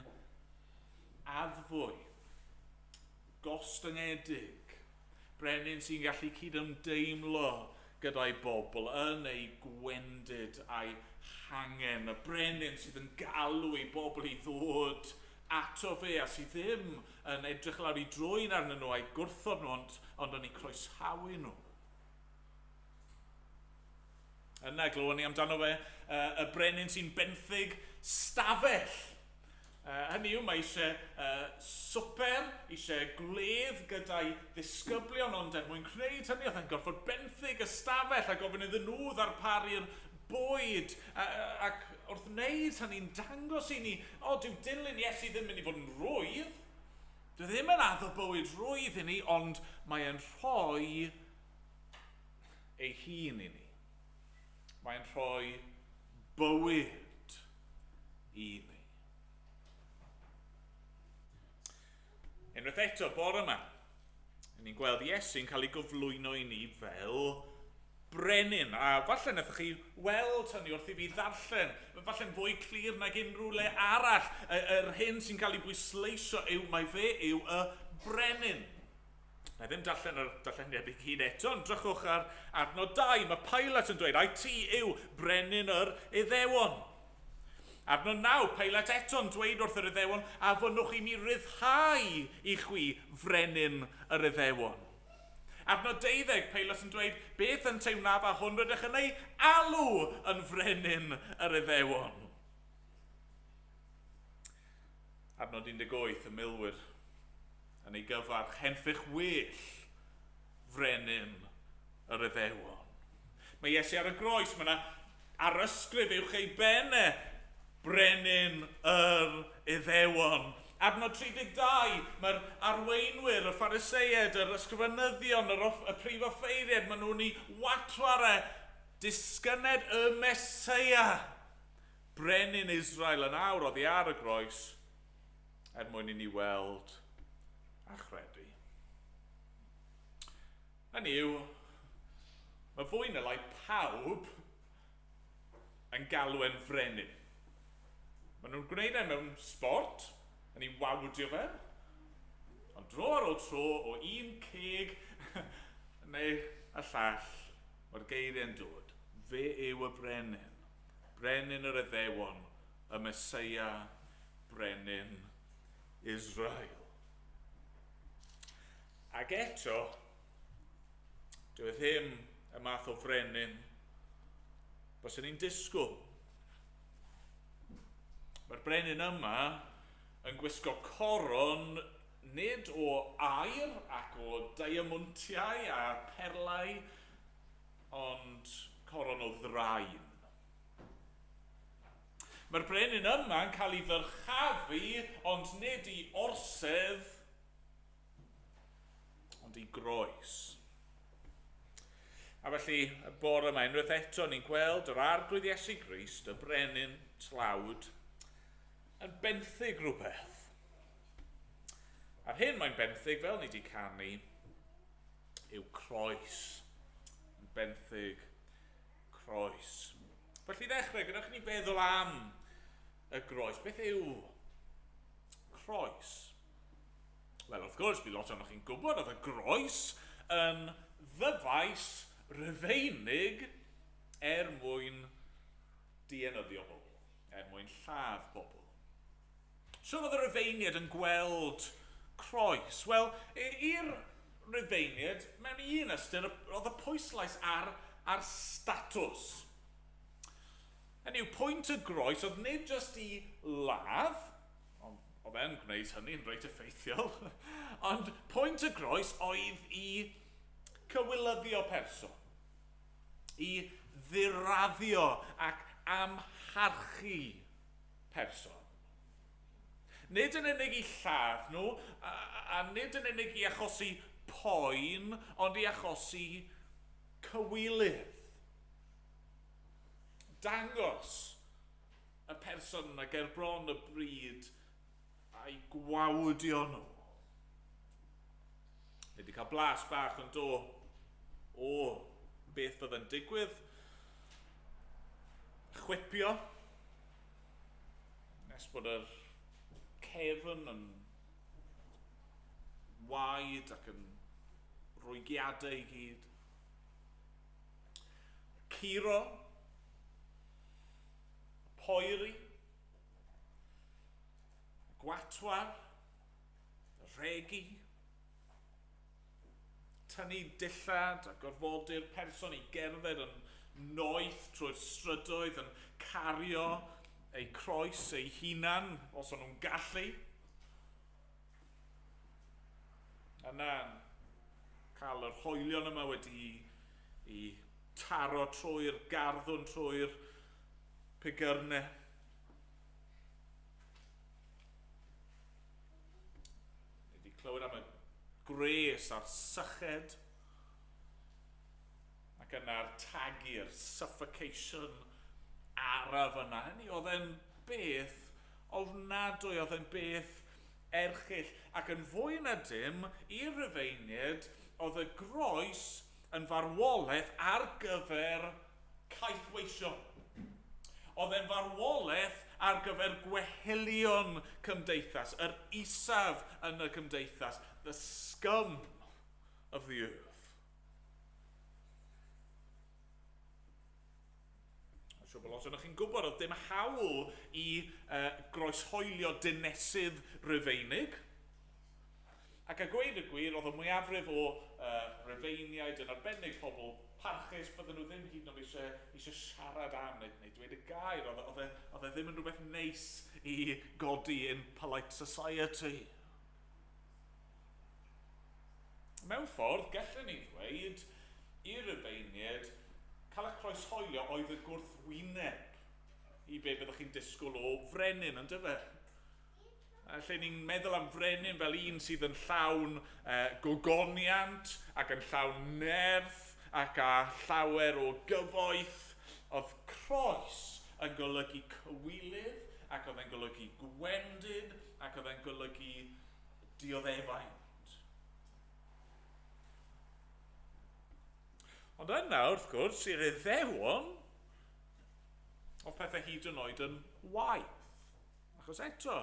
addfwyn, gostyngedig, brenin sy'n gallu cydymdeimlo gyda'i bobl yn ei gwendid a'i hangen, y brenin sydd yn galw ei bobl i ddod ato fe a sydd ddim yn edrych lawr i drwyn arnyn nhw a'i gwrthod nhw, ond yn eu croesawu nhw. Yna glywon ni amdano fe, y brenin sy'n benthyg stafell. Hynny yw, mae eisiau swper, eisiau gwledd gyda'i ddisgyblion, ond er mwyn gwneud hynny, oedd e'n gorfod benthyg y stafell a gofyn iddyn nhw ddarparu'r bwyd. Ac wrth wneud hynny'n dangos i ni, o, dyw dilyn Iesu ddim mynd i fod yn rwydd. Dyw ddim yn addo bywyd rwydd i ni, ond mae e'n rhoi ei hun i ni. Mae'n rhoi bywyd i ni. Unwaith eto, bore yma, ni'n gweld Iesu'n cael ei gyflwyno i ni fel brenin. A falle wnaethoch chi weld hynny wrth i fi ddarllen, falle'n fwy clir nag unrhyw le arall. Yr hyn sy'n cael ei bwysleisio yw mai fe yw y brenin. Na i ddim darllen yr darlleniad i gyd eto, ond drychwch ar adnod 2. Mae Pilate yn dweud, ai ti yw brenin yr Iddewon? Adnod 9, Pilate eto'n dweud wrth yr Iddewon, a fynnwch i mi ryddhau i chwi frenin yr Iddewon. Adnod 12, Pilate yn dweud, beth yn teimlaf a hwn rydych yn ei alw yn frenin yr Iddewon? Adnod 18, y milwyr yn ei gyfarch, henffych well frenin yr Iddewon. Mae Iesu ar y groes, mae yna arysgrif uwch ei ben e, brenin yr Iddewon. Adnod 32, mae'r arweinwyr, y Phariseiaid, yr ysgrifenyddion, y prif offeiriaid, maen nhw'n ei watwar e, disgyned y Meseia, brenin Israel yn awr oddi ar y groes, er mwyn i ni weld a chredu. Hynny yw, mae fwy na lai pawb yn galw e'n frenin. Maen nhw'n gwneud e mewn sport, yn ei wawdio fe, ond dro ar ôl tro o un ceg neu y llall, mae'r geiriau'n dod. Fe yw y brenin, brenin yr Iddewon, y Meseia, brenin Israel. Ac eto, dyw e ddim y math o frenin byswn ni'n disgwyl. Mae'r brenin yma yn gwisgo coron nid o aur ac o diamwntiau a perlau, ond coron o ddrain. Mae'r brenin yma yn cael ei ddyrchafu, ond nid i orsedd, ond i groes. A felly, y bore yma, unwaith eto, ni'n gweld yr Arglwydd Iesu Grist, y brenin tlawd, yn benthyg rhywbeth. A'r hyn mae'n benthyg, fel ni wedi canu, yw croes. Yn benthyg croes. Felly i ddechrau, gadewch i ni feddwl am y groes. Beth yw croes? Wel, wrth gwrs, bydd lot ohonoch chi'n gwybod, oedd y groes yn ddyfais Rufeinig er mwyn dienyddio pobl, er mwyn lladd pobl. Siwr oedd y Rufeiniaid yn gweld croes? Wel, i'r Rufeiniaid, mewn un ystyr, oedd y pwyslais ar, ar statws. Hynny yw, pwynt y groes oedd nid jyst i ladd, ond oedd e'n gwneud hynny'n reit effeithiol, ond pwynt y groes oedd i cywilyddio person, i ddiraddio ac amharchu person. Nid yn unig i lladd nhw, a, a nid yn unig i achosi poen, ond i achosi cywilydd. Dangos y person yna ger bron y bryd a'i gwawdio nhw. Ni wedi cael blas bach yn do o beth fydd yn digwydd. Chwipio. Nes bod yr cefn yn waed ac yn rwygiadau i gyd. Curo. Poeri. Gwatwar. Rhegi. Tynnu dillad a gorfodi'r person i gerdded yn noeth trwy'r strydoedd yn cario eu croes eu hunan os o'n nhw'n gallu. Yna cael yr hoelion yma wedi i taro trwy'r garddwn, trwy'r pigyrnau. Ni wedi clywed am y gwres a'r syched, ac yna'r tagu'r suffocation araf yna. Hynny oedd e'n beth ofnadwy, oedd e'n beth erchyll. Ac yn fwy na dim, i'r Rufeiniaid, oedd y groes yn farwolaeth ar gyfer caethweision. Oedd e'n farwolaeth ar gyfer gwehilion cymdeithas, yr isaf yn y cymdeithas, the scum of the earth. Mae'n siŵr bod lot ohonoch chi'n gwybod, oedd dim hawl i groeshoelio dinesydd Rufeinig. Ac a gweud y gwir, oedd y mwyafrif o Rufeiniaid, yn arbennig pobl parchus, bydden nhw ddim hyd yn oed eisiau, eisiau siarad am neu, neu dweud y gair. Oedd, oedd, e, oedd e ddim yn rhywbeth neis i godi in polite society. Mewn ffordd, gallwn ni ddweud i'r Rufeiniaid cael y croeshoelio oedd y gwrthwyneb i be byddwch chi'n disgwyl o frenin, ond dyfe? Lle ni'n meddwl am frenin fel un sydd yn llawn gogoniant ac yn llawn nerth ac â llawer o gyfoeth, oedd croes yn golygu cywilydd ac oedd e'n golygu gwendid ac oedd e'n golygu dioddefaint. Ond yna, wrth gwrs, i'r Iddewon, oedd pethau hyd yn oed yn waeth. Achos eto,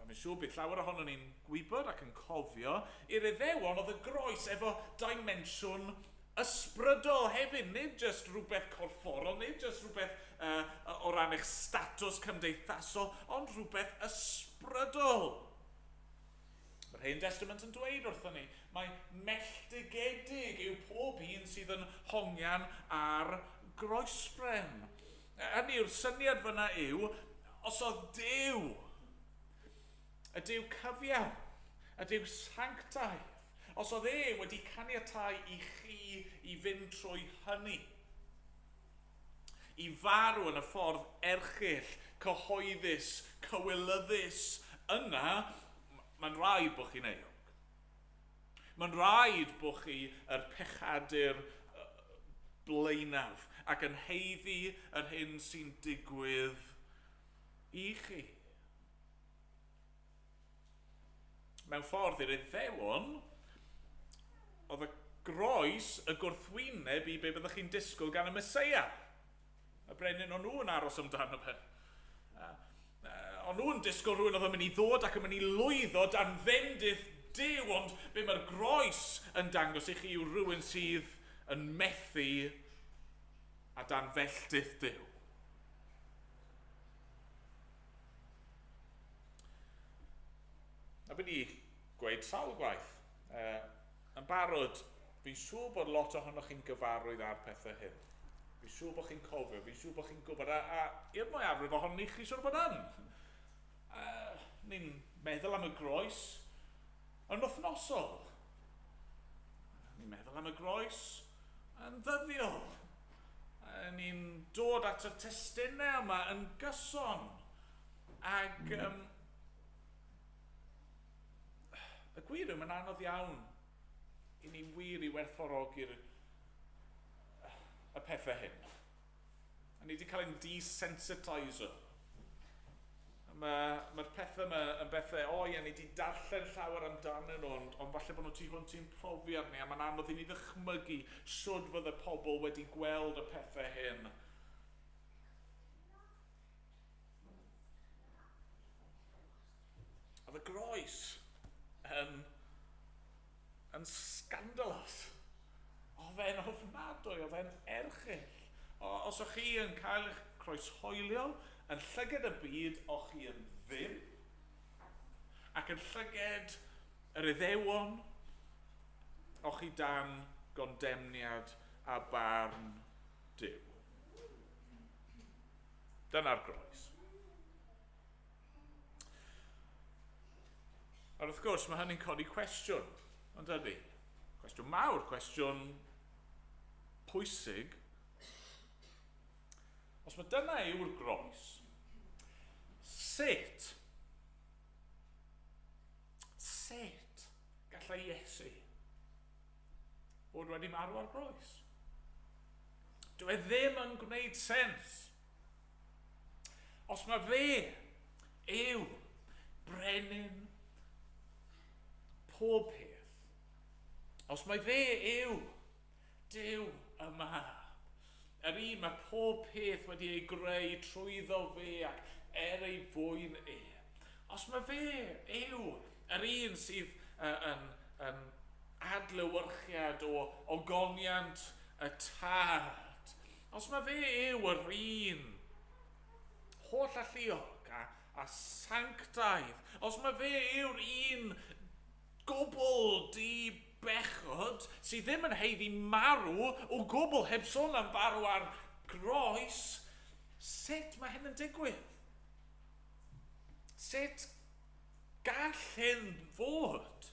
mae'n siŵr bydd llawer ohono ni'n gwybod ac yn cofio, i'r Iddewon oedd y groes efo dimensiwn ysbrydol hefyd, nid jyst rhywbeth corfforol, nid jyst rhywbeth o ran eich statws cymdeithasol, ond rhywbeth ysbrydol. Mae'r Hen Testament yn dweud wrthon ni, mae melltigedig yw pob un sydd yn hongian ar groesbren. Hynny yw'r syniad fyna yw, os oedd Duw, y Duw cyfiawn, y Duw sanctaidd, os oedd e wedi caniatáu i chi i fynd trwy hynny, i farw yn y ffordd erchyll, cyhoeddus, cywilyddus, yna, mae'n rhaid bod chi'n euog. Mae'n rhaid bod chi yr pechadur blaenaf ac yn haeddu yr hyn sy'n digwydd i chi. Mewn ffordd i'r Iddewon, oedd y groes y gwrthwyneb i be byddwch chi'n disgwyl gan y Meseia. Y brenin o'n nhw'n aros amdano fe. O'n nhw'n disgwyl rhywun oedd yn mynd i ddod ac yn mynd i lwyddo dan fendith Duw, ond be mae'r groes yn dangos i chi yw rhywun sydd yn methu a dan felltith Duw. A fi wedi gweud sawl gwaith, yn barod, fi'n siŵr bod lot ohonoch chi'n gyfarwydd â'r pethau hyn. Fi'n siŵr bod chi'n cofio, fi'n siŵr bod chi'n gwybod, a i'r mwyafrif ohonoch chi siŵr bod yn. Ni'n meddwl am y groes yn wythnosol. Ni'n meddwl am y groes yn ddyddiol. Ni'n dod at y testunau yma yn gyson. Ac y gwir yw, mae'n anodd iawn i ni wir i werthfawrogi'r y pethau hyn. A ni wedi cael ein desensitiso. Mae'r ma pethau yma yn bethau, o ie, ni wedi darllen llawer amdanyn nhw, ond falle bod nhw tu hwnt i'n profiad ni, a mae'n anodd i ni ddychmygu sut fydde pobl wedi gweld y pethau hyn. Oedd y groes yn scandalous. Oedd e'n ofnadwy, oedd e'n erchyll. Os o'ch chi yn cael eich croeshoelio, yn llygad y byd, o'ch chi yn ddim. Ac yn llygad yr Iddewon, o'ch chi dan gondemniad a barn Duw. Dyna'r groes. Ond wrth gwrs, mae hynny'n codi cwestiwn, ond ydy? Cwestiwn mawr, cwestiwn pwysig. Os mae dyna yw'r groes, sut gallai Iesu fod wedi marw ar groes? Dyw e ddim yn gwneud sens. Os mae fe yw brenin pob peth, os mae fe yw Duw y Mab, yr un mae pob peth wedi ei greu trwyddo fe ac er ei fwyn e, os mae fe yw yr un sydd yn adlewyrchiad o ogoniant y Tad, os mae fe yw yr un holl alluog a sanctaidd, os mae fe yw'r un gwbl di-bechod sydd ddim yn haeddu marw o gwbl, heb sôn am farw ar groes, sut mae hyn yn digwydd? Sut gall hyn fod?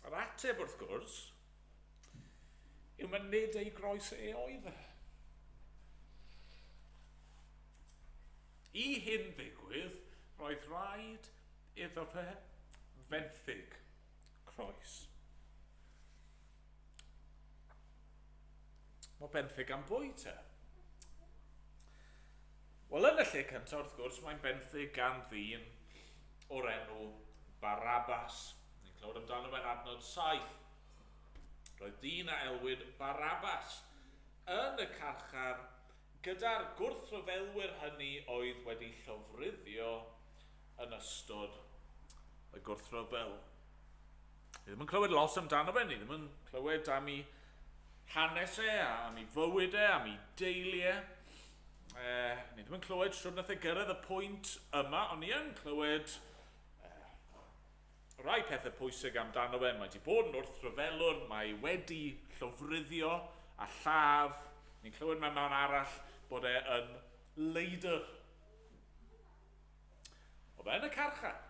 Yr ateb, wrth gwrs, yw mae nid ei groes e oedd e. I hyn ddigwydd, roedd rhaid iddo fe fenthyg croes. Mae benthyg am bwy te? Wel, yn y lle cyntaf, wrth gwrs, mae'n benthyg gan ddyn o'r enw Barabbas. Ni'n clywed amdano fe'n adnod 7. Roedd dyn a elwid Barabbas yn y carchar gyda'r gwrthryfelwyr hynny oedd wedi llofruddio yn ystod y gwrthryfel. Ni ddim yn clywed lot amdano fe, ni ddim yn clywed am ei hanes e, am ei fywyd e, am ei deulu e. Ni ddim yn clywed shwd nath e gyrraedd y pwynt yma, ond ni yn clywed rai pethau pwysig amdano fe. Mae wedi bod yn wrthryfelwr, mae wedi llofruddio a lladd. Ni'n clywed mewn man arall bod e yn leidr. Oedd e yn y carchar.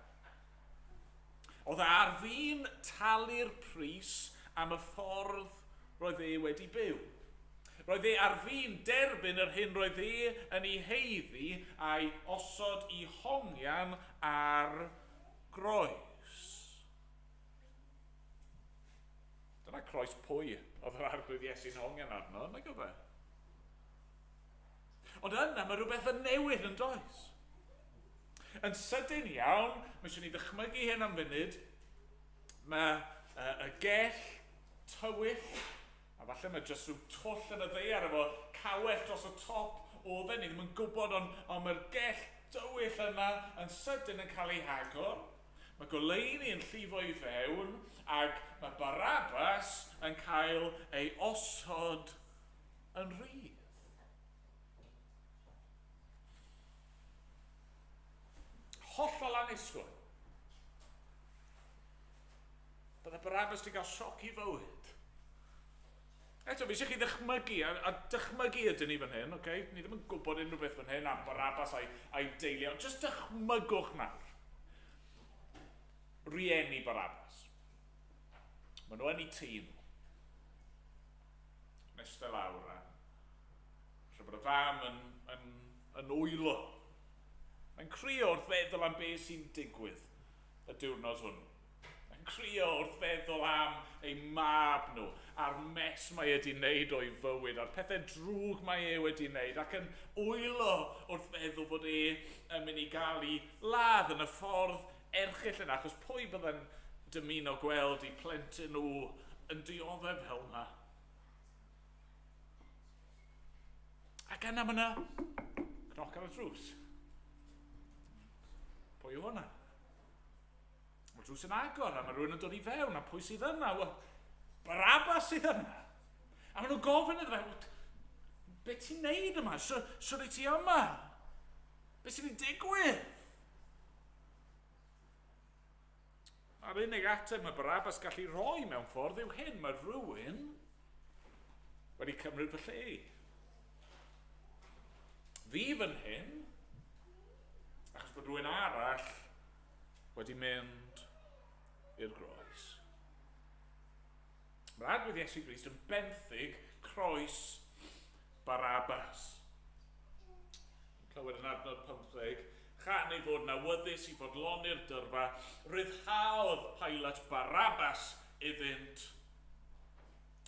Oedd e ar fin talu'r pris am y ffordd roedd e wedi byw. Roedd e ar fin derbyn yr hyn roedd e yn ei haeddu a'i osod i hongian ar groes. Dyna croes pwy oedd yr Arglwydd Iesu'n hongian arno, nag oedd e? Ond yna mae rhywbeth yn newid yn does? Yn sydyn iawn, mae eisiau ni ddychmygu hyn am funud, mae y gell tywyll, a falle mae jyst rhyw twll yn y ddaear efo cawell dros y top oedd e, ni ddim yn gwybod, ond mae'r gell dywyll yna yn sydyn yn cael ei hagor. Mae goleuni yn llifo i fewn, ac mae Barabbas yn cael ei osod yn rhydd. Hollol annisgwyl. Bydde Barabbas wedi cael sioc i fywyd. Eto, fi eisiau chi ddychmygu, a dychmygu ydyn ni fan hyn, okay? Ni ddim yn gwybod unrhyw beth fan hyn am Barabbas a'i deulu, ond jyst dychmygwch nawr. Rieni Barabbas. Maen nhw yn eu tŷ nhw. Nesta lawr a lle bod y fam yn wylo. Mae'n crio wrth feddwl am beth sy'n digwydd y diwrnod hwnnw. Mae'n crio wrth feddwl am ei mab nhw, a'r mess mae e wedi wneud o'i fywyd, a'r pethau drwg mae e wedi wneud, ac yn wylo wrth feddwl fod e yn mynd i gael ei ladd yn y ffordd erchyll yna, achos pwy bydde'n dymuno gweld eu plentyn nhw yn dioddef fel yna? Ac yna mae yna cnoc ar y drws. Pwy yw hwnna? Mae'r drws yn agor a mae rhywun yn dod i fewn, a pwy sydd yna? Wel, Barabbas sydd yna. A maen nhw'n gofyn iddo fe, be ti'n neud yma? Sut wyt ti yma? Be sy'n ei digwydd? A'r unig ateb mae Barabbas gallu rhoi mewn ffordd yw hyn. Mae rhywun wedi cymryd fy lle i. Fi fan hyn, achos bod rhywun arall wedi mynd i'r groes. Mae'r Arglwydd Iesu Grist yn benthyg croes Barabbas. Clywed yn adnod 15, chan ei fod yn awyddus i fodloni'r dyrfa, rhyddhaodd Pilate Barabbas iddynt,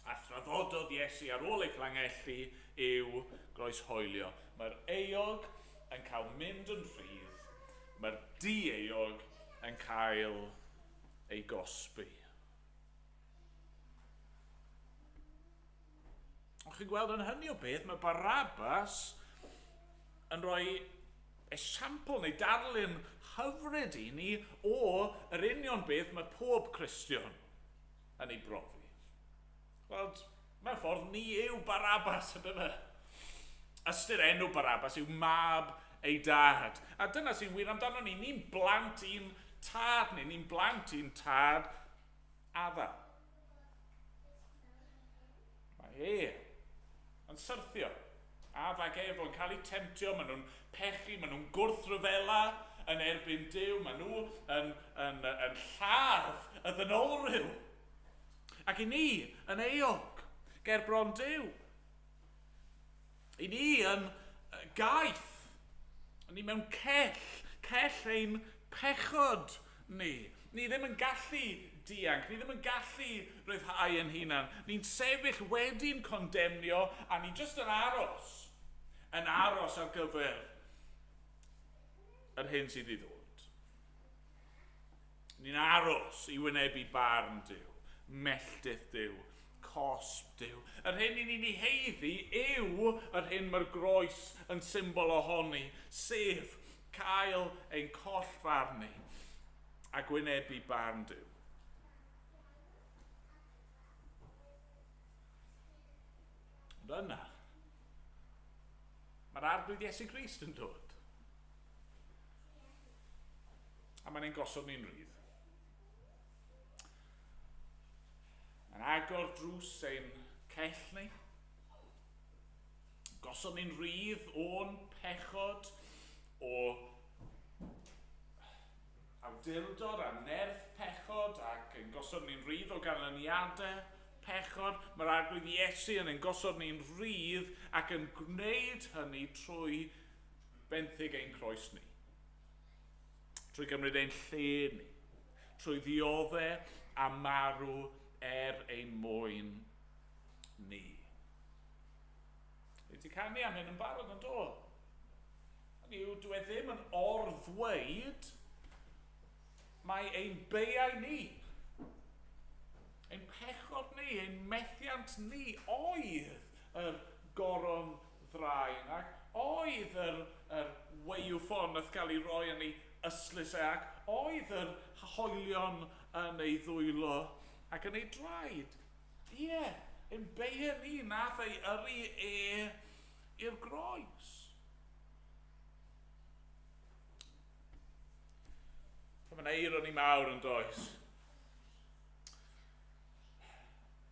a thraddododd Iesu ar ôl ei fflangellu i'w groeshoelio. Mae'r euog yn cael mynd yn rhydd, mae'r dieuog yn cael ei gosbi. Ond chi'n gweld yn hynny o beth, mae Barabbas yn rhoi esiampl neu darlun hyfryd i ni o yr union beth mae pob Cristion yn ei brofi. Wel, mewn ffordd, ni yw Barabbas, ynddo fe? Ystyr enw Barabbas yw mab ei dad. A dyna sy'n wir amdano ni. Ni'n blant i'n tad ni. Ni'n blant i'n tad Adda. Mae e yn syrthio. Af ac Efo yn cael eu temtio, maen nhw'n pechu, maen nhw'n gwrthryfela yn erbyn Duw, maen nhw yn lladd y ddynolryw. Ac i ni yn euog ger bron Duw. I ni yn gaeth, ni mewn cell, cell ein pechod ni. Ni ddim yn gallu dianc, ni ddim yn gallu rhyddhau ein hunan. Ni'n sefyll wedi'n condemnio a ni jyst yn aros ar gyfer yr hyn sydd i ddod. Ni'n aros i wynebu barn Duw, melltith Duw, cosb Duw. Yr hyn i ni'n ei haeddu yw yr hyn mae'r groes yn symbol ohoni, sef cael ein collfarnu a gwynebu barn Duw. Ond yna, mae'r Arglwydd Iesu Grist yn dod. A mae'n ein gosod ni'n rhydd. Mae'n agor drws ein cell ni. Gosod ni'n rhydd o'n pechod, o awdurdod a nerth pechod, ac yn gosod ni'n rhydd o ganlyniadau pechod. Mae'r Arglwydd Iesu yn ein gosod ni'n rhydd ac yn gwneud hynny trwy benthyg ein croes ni. Trwy gymryd ein lle ni. Trwy ddioddef a marw er ein mwyn ni. Ni wedi canu am hyn yn barod yn do? Hynny yw, dyw e ddim yn orddweud mae ein beiau ni, ein pechod ni, ni, ein methiant ni oedd yr goron ddraen, ac oedd yr, yr weiwffon nath gael ei roi yn ei ystlys e, ac oedd yr hoelion yn ei ddwylo ac yn ei draed. Ie, yeah, ein beia ni nath ei yrru e i'r groes. Mae'n eironi mawr yn does.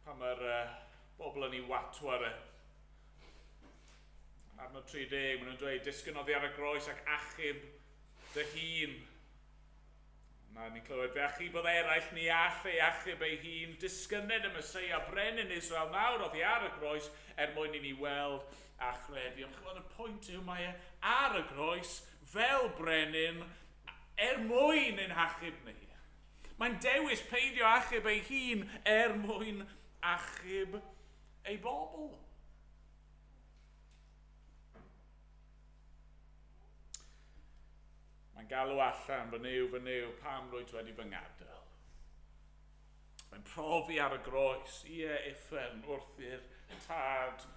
Pan mae'r bobl yn ei watwar e. Adnod 30, maen nhw'n dweud, disgyn oddi ar y groes ac achub dy hun. Na, ni'n clywed, fe achubodd eraill, ni all ei achub ei hun. Disgyned y Meseia, brenin Israel, nawr oddi ar y groes, er mwyn i ni weld a chredu. Ond chymod, y pwynt yw mae e ar y groes fel brenin er mwyn ein hachub ni. Mae'n dewis peidio achub ei hun er mwyn achub ei bobl. Mae'n galw allan, fy Nuw, fy Nuw, pam rwyt wedi fy ngadael? Mae'n profi ar y groes, ie, uffern, wrth i'r tad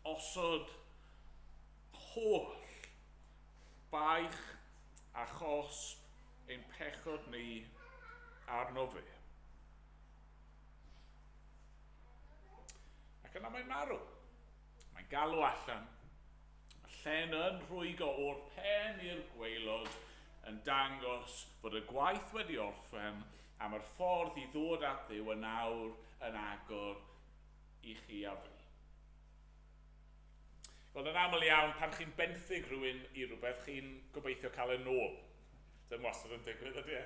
osod holl baich a chosb ein pechod ni arno fe. Ac yna mae'n marw. Mae'n galw allan. Mae llen yn rhwygo o'r pen i'r gwaelod yn dangos bod y gwaith wedi orffen a mae'r ffordd i ddod at Dduw yn awr yn agor i chi a fi. Wel, yn aml iawn, pan chi'n benthyg rhywun i rhywbeth, chi'n gobeithio cael e nôl. Dim wastad yn digwydd, ydy e?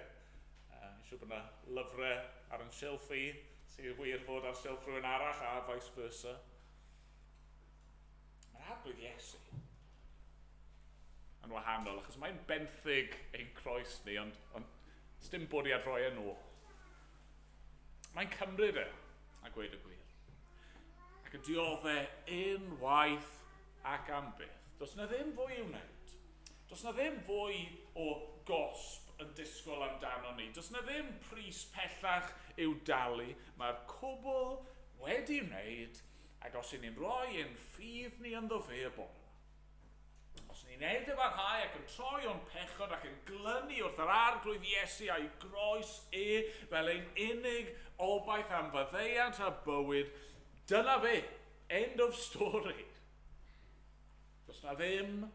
Fi'n siŵr bod yna lyfrau ar yn silff i, sydd wir fod ar silff rhywun arall, a vice versa. Mae'r Arglwydd Iesu yn wahanol, achos mae'n benthyg ein croes ni, ond, ond dim bwriad rhoi e nôl. Mae'n cymryd e, a gweud y gwir. Ac yn dioddau unwaith ac am byth. Does na ddim fwy i'w wneud. Does na ddim fwy o gosb yn disgwyl amdano ni. Does na ddim pris pellach i'w dalu. Mae'r cwbl wedi wneud, ac os y'n ni'n rhoi ein ffydd ni ynddo fe y bore yma, os ni'n edifarhau ac yn troi o'n pechod ac yn glynu wrth yr Arglwydd Iesu a'i groes e fel ein unig obaith am faddeuant a bywyd, dyna fe. End of story. Does na ddim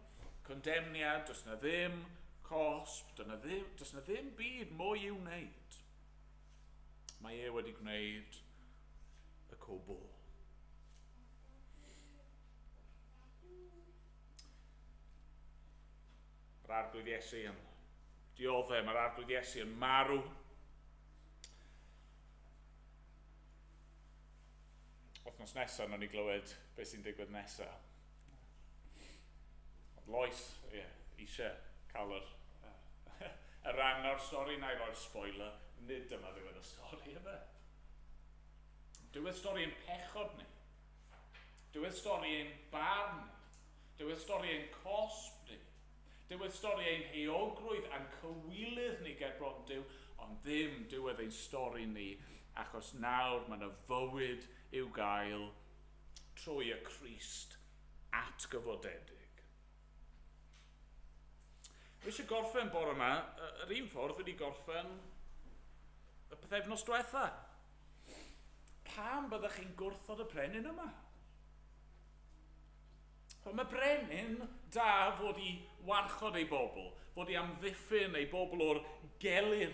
condemniad, does na ddim cosb, does na ddim, does na ddim byd mwy i'w wneud. Mae e wedi gwneud y cwbl. Mae'r Arglwydd Iesu yn dioddef, mae'r Arglwydd Iesu yn marw. Wythnos nesaf, nawn ni glywed beth sy'n digwydd nesaf. Ond Lois, ie, yeah, eisiau cael yr, y rhan o'r stori, na i roi'r spoiler, nid dyma ddiwedd y stori, efe. Diwedd stori ein pechod ni. Diwedd stori ein barn ni. Diwedd stori ein cosb ni. Diwedd stori ein heogrwydd a'n cywilydd ni ger bron Duw, ond ddim diwedd ein stori ni, achos nawr mae yna fywyd i'w gael trwy y Crist atgyfodedig. Fi eisiau gorffen bore yma, yr un ffordd wedi gorffen y pythefnos diwetha. Pam byddech chi'n gwrthod y brenin yma? Wel, mae brenin da fod i warchod ei bobl, fod i amddiffyn ei bobl o'r gelyn.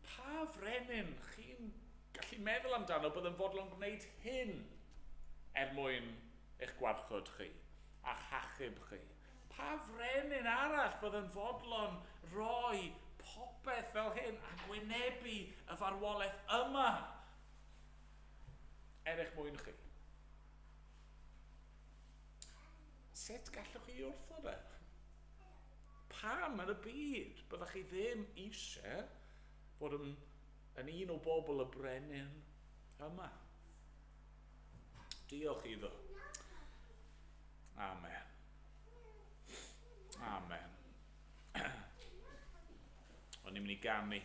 Pa frenin chi'n gallu meddwl amdano bydd yn fodlon gwneud hyn er mwyn eich gwarchod chi a'ch hachub chi? Pa frenin arall bydd yn fodlon rhoi popeth fel hyn a gwynebu y farwolaeth yma er eich mwyn chi? Sut gallwch chi wrthod e? Pam yn y byd byddech chi ddim eisiau fod yn, yn un o bobl y brenin yma? Diolch iddo. Amen. Amen. O'n i'n mynd i ganu.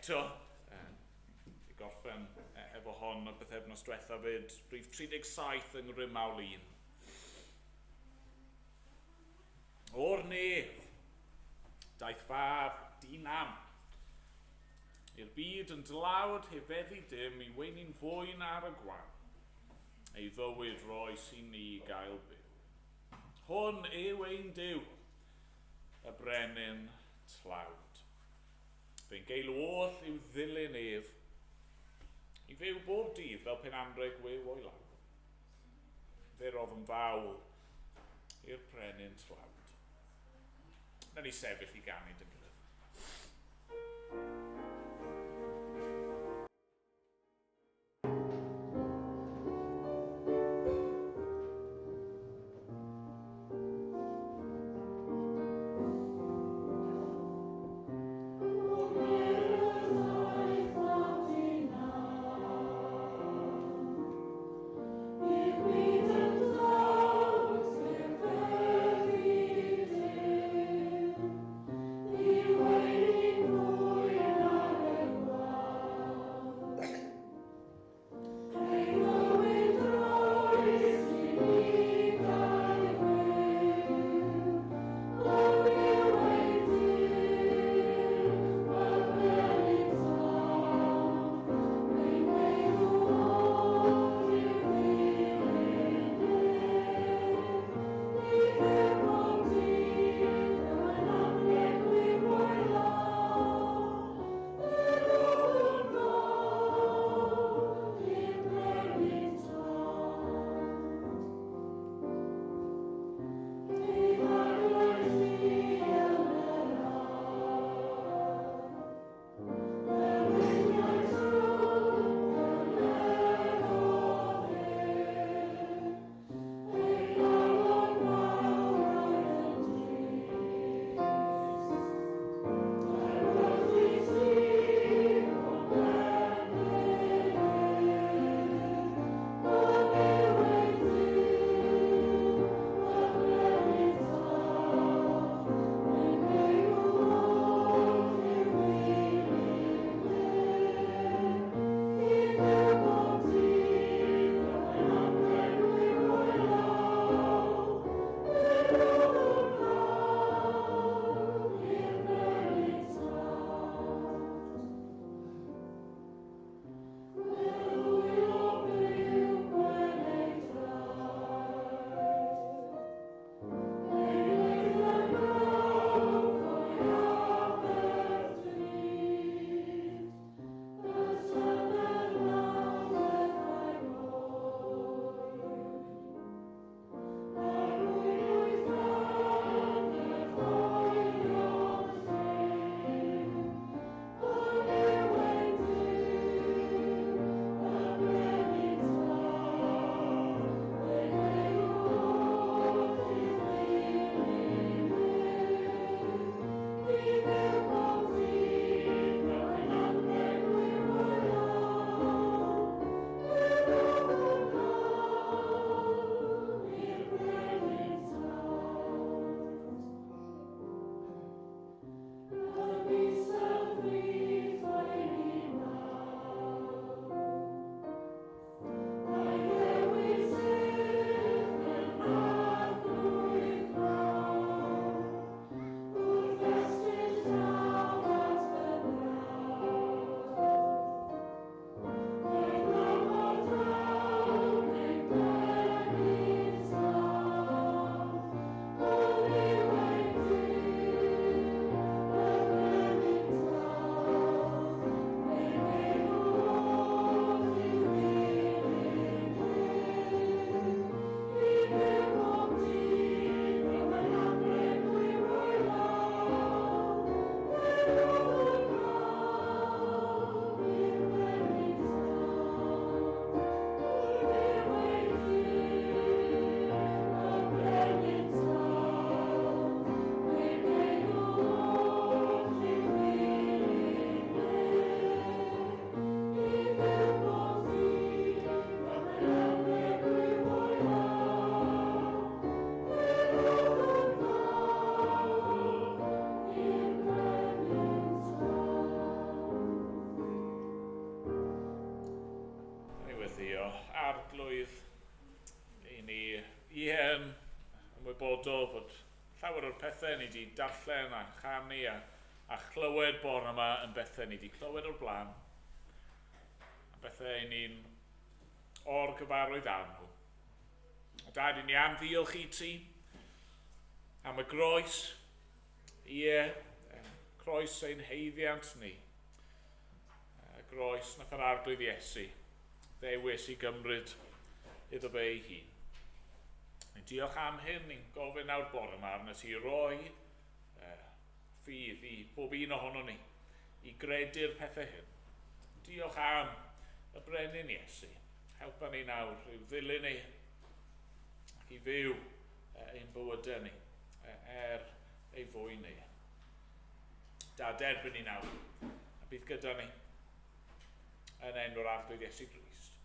Eto, i gorffen efo hon o bythefnos diwetha fyd, rhif 37 yng Ngrymawl 1. O'r nef, daeth fab dinam. I'r byd yn dlawd hefeddu dim i weini'n fwyn ar y gwan. Ei fywyd roes i ni gael byw. Hwn yw ein Duw, y brenin tlawd. Fe'n geilw oll i'w ddilyn ef, i fyw bob dydd fel pen anreg wyw o'i law. Fe rodd yn fawl i'r brenin tlawd. Na ni sefyll i ganu dyn gilydd. Thank you. ymwybodol fod llawer o'r pethau ni wedi darllen a chanu a chlywed bore yma yn bethau ni wedi clywed o'r blaen. A bethau ni'n orgyfarwydd â nhw. A Dad, i ni am ddiolch i ti am y groes, ie, croes ein haeddiant ni. Y groes nath yr Arglwydd Iesu ddewis i gymryd iddo fe ei hun. Ni'n diolch am hyn, ni'n gofyn nawr bore yma arno ti roi ffydd i bob un ohono ni i gredu'r pethau hyn. Diolch am y brenin Iesu. Helpa ni nawr i'w ddilyn ni ac i fyw ein bywydau ni er ei fwyn ni. Da derbyn ni nawr a bydd gyda ni yn enw'r Arglwydd Iesu Grist.